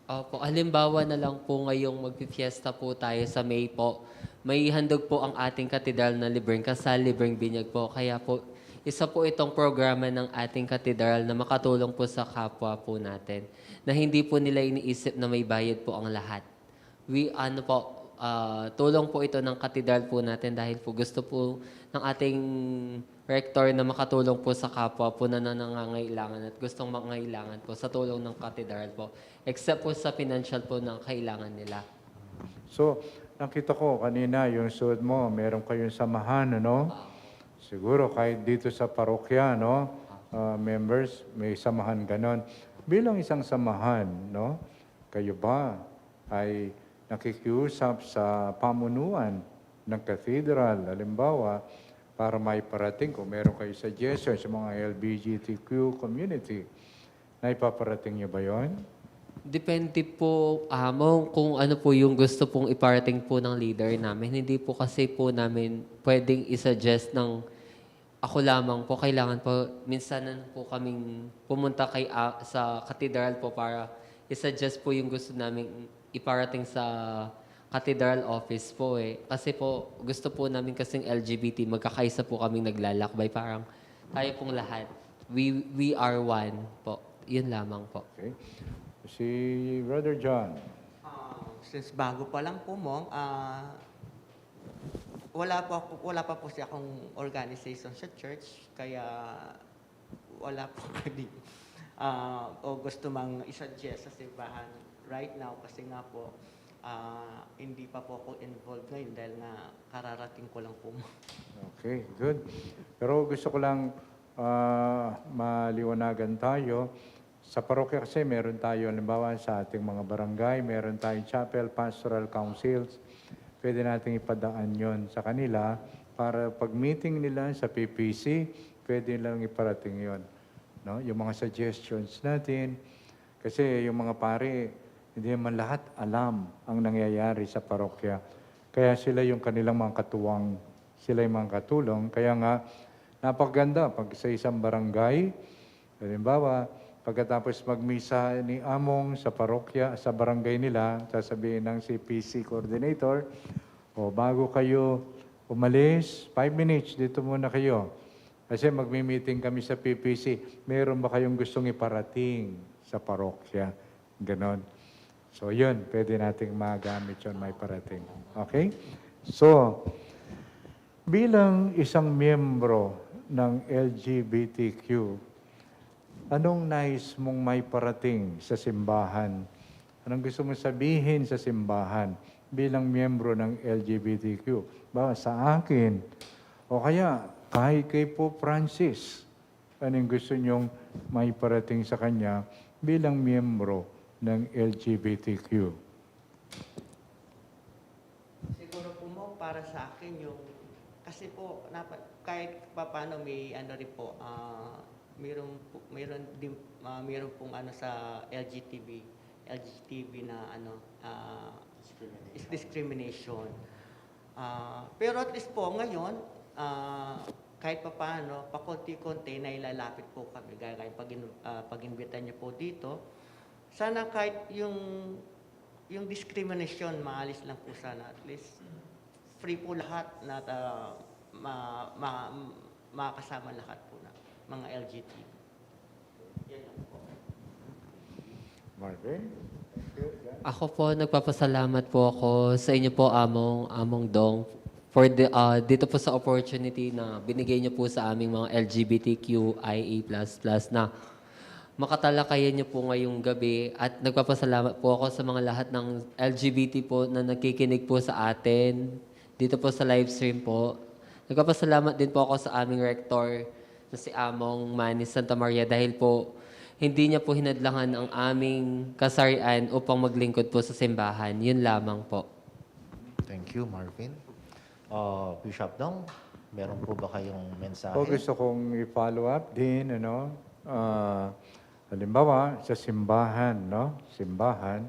Opo, halimbawa na lang po ngayong magpifiesta po tayo sa May po. May handog po ang ating katedral na libreng kasal, libreng binyag po. Kaya po, isa po itong programa ng ating katedral na makatulong po sa kapwa po natin na hindi po nila iniisip na may bayad po ang lahat. We, ano po, ah, tulong po ito ng katedral po natin dahil po gusto po ng ating rector na makatulong po sa kapwa po na nangangailangan at gustong mangailangan po sa tulong ng katedral po. Except po sa financial po ng kailangan nila. So, nakita ko kanina yung suot mo, meron kayong samahan, ano? Siguro kahit dito sa parokya, no? Ah, members, may samahan ganon. Bilang isang samahan, no? Kayo ba ay nakikiusap sa pamunuan ng cathedral, halimbawa, para maiparating kung meron kayo suggestion sa mga L G B T Q community? Naipaparating nyo ba yon? Depende po, amo, kung ano po yung gusto pong iparating po ng leader namin. Hindi po kasi po namin pwedeng isuggest ng ako lamang po. Kailangan po, minsan na po kaming pumunta kay, ah, sa katedral po para isuggest po yung gusto namin iparating sa katedral office po eh. Kasi po, gusto po namin kasing L G B T, magkakaisa po kaming naglalakbay. Parang tayo pong lahat, we, we are one po. Yun lamang po. Okay. Si Brother John. Ah, since bago pa lang po, Mong, ah, wala po ako, wala pa po siya akong organization sa church, kaya wala po kami, ah, o gusto mang isuggest sa simbahan right now kasi nga po, Ah, hindi pa po ako involved ngayon dahil nga kararating ko lang po. Okay, good. Pero gusto ko lang ah, maliwanagan tayo. Sa parokya kasi meron tayo, halimbawa sa ating mga barangay, meron tayong chapel, pastoral councils. Pwede nating ipadaan yon sa kanila para pag meeting nila sa P P C, pwede nilang iparating yon. No? Yung mga suggestions natin. Kasi yung mga pari, hindi naman lahat alam ang nangyayari sa parokya. Kaya sila yung kanilang mga katuwang, sila yung mga katulong. Kaya nga, napakaganda pag sa isang barangay, halimbawa, pagkatapos magmisa ni Among sa parokya, sa barangay nila, sasabihin ng C P C coordinator, "O, bago kayo umalis, five minutes, dito muna kayo. Kasi magmi-meeting kami sa P P C. Meron ba kayong gustong iparating sa parokya?" Ganon. So, yun, pwede nating magamit yun, may parating. Okay? So, bilang isang miyembro ng L G B T Q, anong nais mong may parating sa simbahan? Anong gusto mong sabihin sa simbahan bilang miyembro ng L G B T Q? Ba, sa akin, o kaya kahit kay Pope Francis, anong gusto niyong may parating sa kanya bilang miyembro ng L G B T Q? Siguro po mo, para sa akin yung, kasi po, napa, kahit papaano may ano rin po, ah, mayroon, po, mayroon, din, ah, mayroon pong ano sa L G T B, L G T B na ano, ah, is discrimination. Ah, pero at least po ngayon, ah, kahit papaano, pakonti-konti na ilalapit po kami. Gaya ng pag, ah, pag-imbita niyo po dito. Sana kahit yung, yung discrimination, maalis lang po sana. At least, free po lahat na ah, ma, ma, makasama lahat po na mga L G B T. Yan lang po. Marvin? Ako po, nagpapasalamat po ako sa inyo po, Among, Among Dong, for the, ah, dito po sa opportunity na binigay niyo po sa aming mga L G B T Q I A plus plus na makatalakayan niyo po ngayong gabi. At nagpapasalamat po ako sa mga lahat ng L G B T po na nakikinig po sa atin dito po sa live stream po. Nagpapasalamat din po ako sa aming rector na si Among Manny Santa Maria dahil po hindi niya po hinadlangan ang aming kasarian upang maglingkod po sa simbahan. Yun lamang po. Thank you, Marvin. Uh, Bishop Dong, meron po ba kayong mensahe? O gusto kong i-follow up din, ano, ah, halimbawa, sa simbahan, no? Simbahan,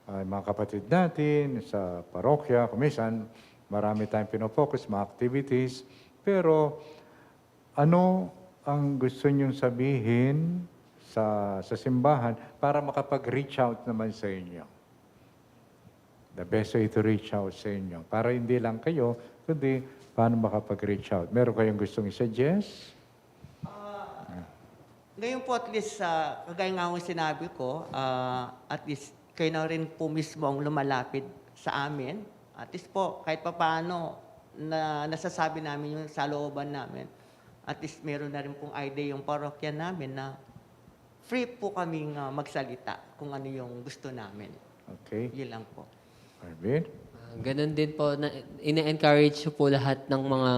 ah, mga kapatid natin sa parokya, kumisan, marami tayong pinofocus, mga activities, pero ano ang gusto niyong sabihin sa, sa simbahan para makapag-reach out naman sa inyo? The best way to reach out sa inyo. Para hindi lang kayo, kundi paano makapag-reach out. Meron kayong gustong i-suggest? Ah, ngayon po at least, ah, kagaya nga ng sinabi ko, ah, at least kayo na rin po mismo ang lumalapit sa amin. At least po, kahit papaano, na nasasabi namin yung sa looban namin. At least meron na rin pong idea yung parokya namin na free po kaming ah, magsalita kung ano yung gusto namin. Okay. Yun lang po. Marvin? Ah, ganun din po, na, ina-encourage ko po lahat ng mga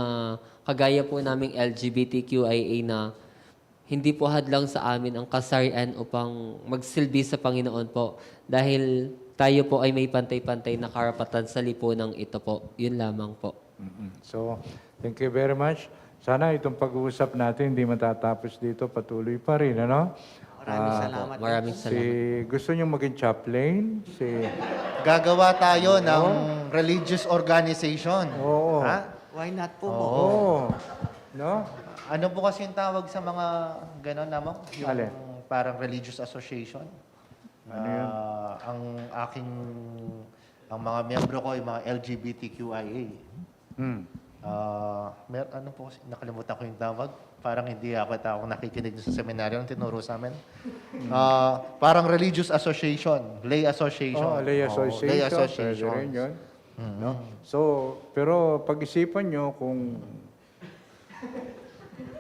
kagaya po naming L G B T Q I A na hindi po hadlang sa amin ang kasarian upang magsilbi sa Panginoon po. Dahil tayo po ay may pantay-pantay na karapatan sa lipunang ito po. Yun lamang po. Mm-mm. So, thank you very much. Sana itong pag-uusap natin hindi matatapos dito, patuloy pa rin, ano? Maraming Ah, salamat. Maraming Si, salamat. Gusto niyong maging chaplain? Si, Gagawa tayo ng religious organization. Oo. Ha? Why not po Oo. mo? Oo. No? Ano po kasi yung tawag sa mga ganon, Among? Yung Alin? Parang religious association? Ano yun? Ah, ang aking, ang mga miyembro ko, yung mga L G B T Q I A. Hmm. Ah, mer ano po kasi, nakalimutan ko yung tawag. Parang hindi ako, ako nakikinig sa seminaryo ng tinuro sa amin. Ah, parang religious association, lay association. Oh, lay Oo, association. Lay Pwede association. rin yun. No? So, pero pag-isipan nyo kung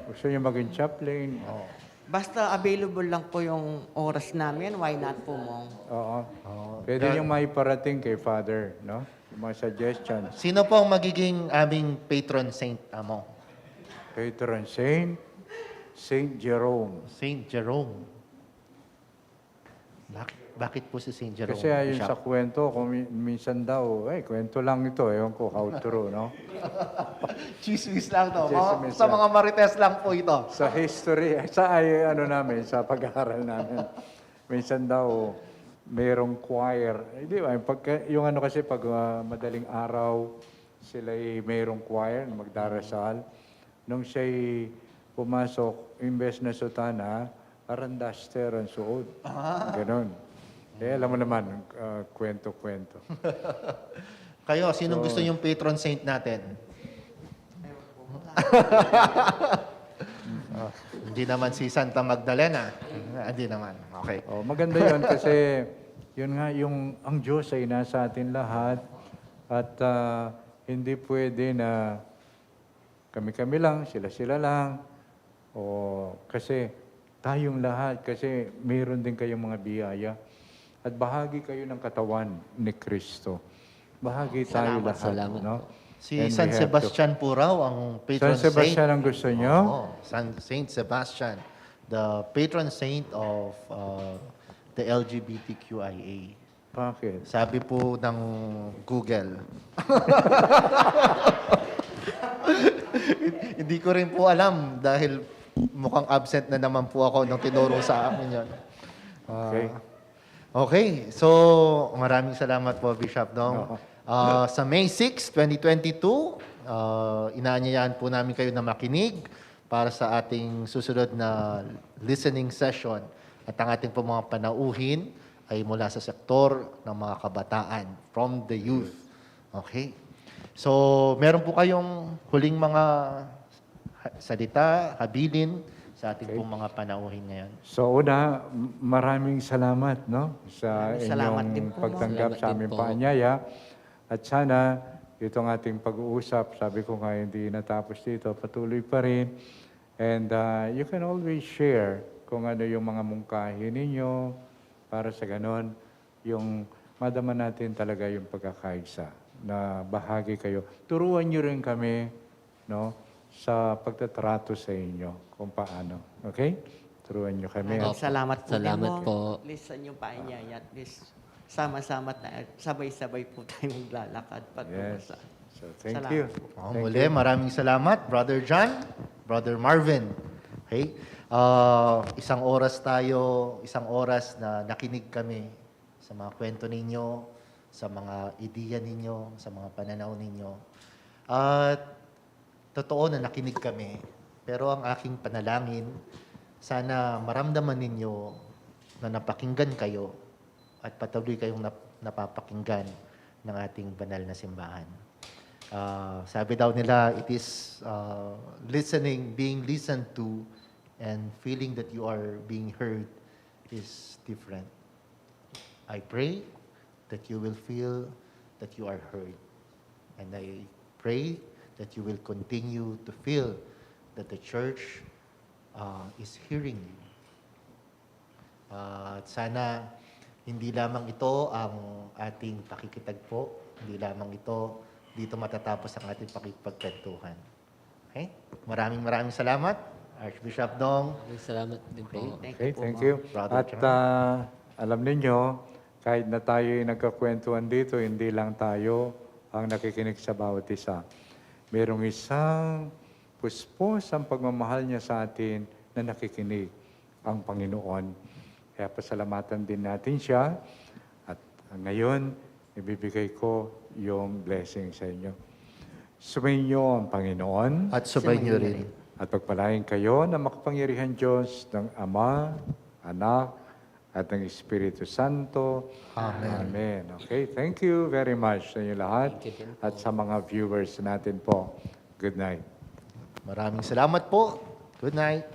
gusto nyo maging chaplain, oh, Basta available lang po yung oras namin, why not po, Mong? Oo. Pwede yung maiparating kay Father, no? Yung mga suggestions. Sino po ang magiging aming patron saint, Among? Patron saint, Saint Jerome. Saint Jerome. Bak- bakit po si Saint Jerome? Kasi ayon Bishop? Sa kwento, kung mi- minsan daw, eh, kwento lang ito, ewan ko how true, no? Chismis lang to. Chismis Sa lang. Mga marites lang po ito. Sa history, sa ay, ano namin, sa pag-aaral namin, minsan daw, mayroong choir. Eh, di ba, yung, pagka, yung ano kasi, pag ah, madaling araw, sila ay mayroong choir na magdarasal. Nung siya'y pumasok, imbes na sutana, parang duster ang suot. Ganon. Eh, alam mo naman, ah, kwento-kwento. Kayo, sinong gusto niyong patron saint natin? Ah, hindi naman si Santa Magdalena. Ah, hindi naman. Okay. Oh, maganda yon kasi yun nga, yung ang Diyos ay nasa atin lahat at ah, hindi pwede na kami-kami lang, sila-sila lang. O kasi tayong lahat, kasi mayroon din kayong mga biyaya. At bahagi kayo ng katawan ni Kristo. Bahagi tayo Salamat, lahat, salamat no? po. Si And we San have to- Sebastian po raw ang patron San Sebastian saint. Ang gusto nyo? Oo, San, Saint Sebastian, the patron saint of uh, the L G B T Q I A. Bakit? Sabi po ng Google. Hindi ko rin po alam dahil mukhang absent na naman po ako nung tinuro sa akin yon. Okay. Okay, so maraming salamat po, Bishop Dong. Oo. Ah, sa May six, twenty twenty-two, ah, inaanyayahan po namin kayo na makinig para sa ating susunod na listening session. At ang ating po mga panauhin ay mula sa sektor ng mga kabataan, from the youth. Okay. So, meron po kayong huling mga ha- salita, habilin sa ating Okay. pong mga panauhin ngayon? So una, m- maraming salamat, no, sa Maraming salamat inyong din po, Ma'am. pagtanggap Salamat sa din aming po. paanyaya. At sana itong ating pag-uusap, sabi ko nga, hindi natapos dito, patuloy pa rin. And uh, you can always share kung ano yung mga mungkahi ninyo para sa ganon, yung madama natin talaga yung pagkakaisa na bahagi kayo. Turuan nyo rin kami, no, sa pagtatrato sa inyo kung paano. Okay? Turuan nyo kami. Maraming Opo. salamat po. Salamat Mong. po. Please, sa inyong paanyaya. At least, sama-sama tayo, sabay-sabay po tayo maglalakad pag Yes. sa. So, thank Salamat you. po. Oh, Thank muli, you. maraming salamat, Brother John, Brother Marvin. Okay? Ah, isang oras tayo, isang oras na nakinig kami sa mga kwento ninyo, sa mga ideya ninyo, sa mga pananaw ninyo. At totoo na nakinig kami, pero ang aking panalangin, sana maramdaman ninyo na napakinggan kayo at patuloy kayong nap- napapakinggan ng ating banal na simbahan. Ah, sabi daw nila, it is ah, listening, being listened to, and feeling that you are being heard is different. I pray that you will feel that you are heard. And I pray that you will continue to feel that the church uh, is hearing you. At sana hindi lamang ito ang ating pakikitagpo, hindi lamang ito, dito matatapos ang ating pakikipagkwentuhan. Okay? Maraming maraming salamat, Archbishop Dong. Maraming salamat din po. Thank Okay, you po, thank Ma'am. you. Brother At John. ah, alam ninyo, kahit na tayo ay nagkakwentuhan dito, hindi lang tayo ang nakikinig sa bawat isa. Mayroong isang puspos ang pagmamahal niya sa atin na nakikinig, ang Panginoon. Kaya pasalamatan din natin siya. At ngayon, ibibigay ko yung blessing sa inyo. Sumainyo ang Panginoon. At sumainyo rin. At pagpalain kayo ng makapangyarihan Diyos, ng Ama, Anak, at ng Espiritu Santo. Amen. Amen. Okay, thank you very much sa inyo lahat. Thank you din po. At sa mga viewers natin po. Good night. Maraming salamat po. Good night.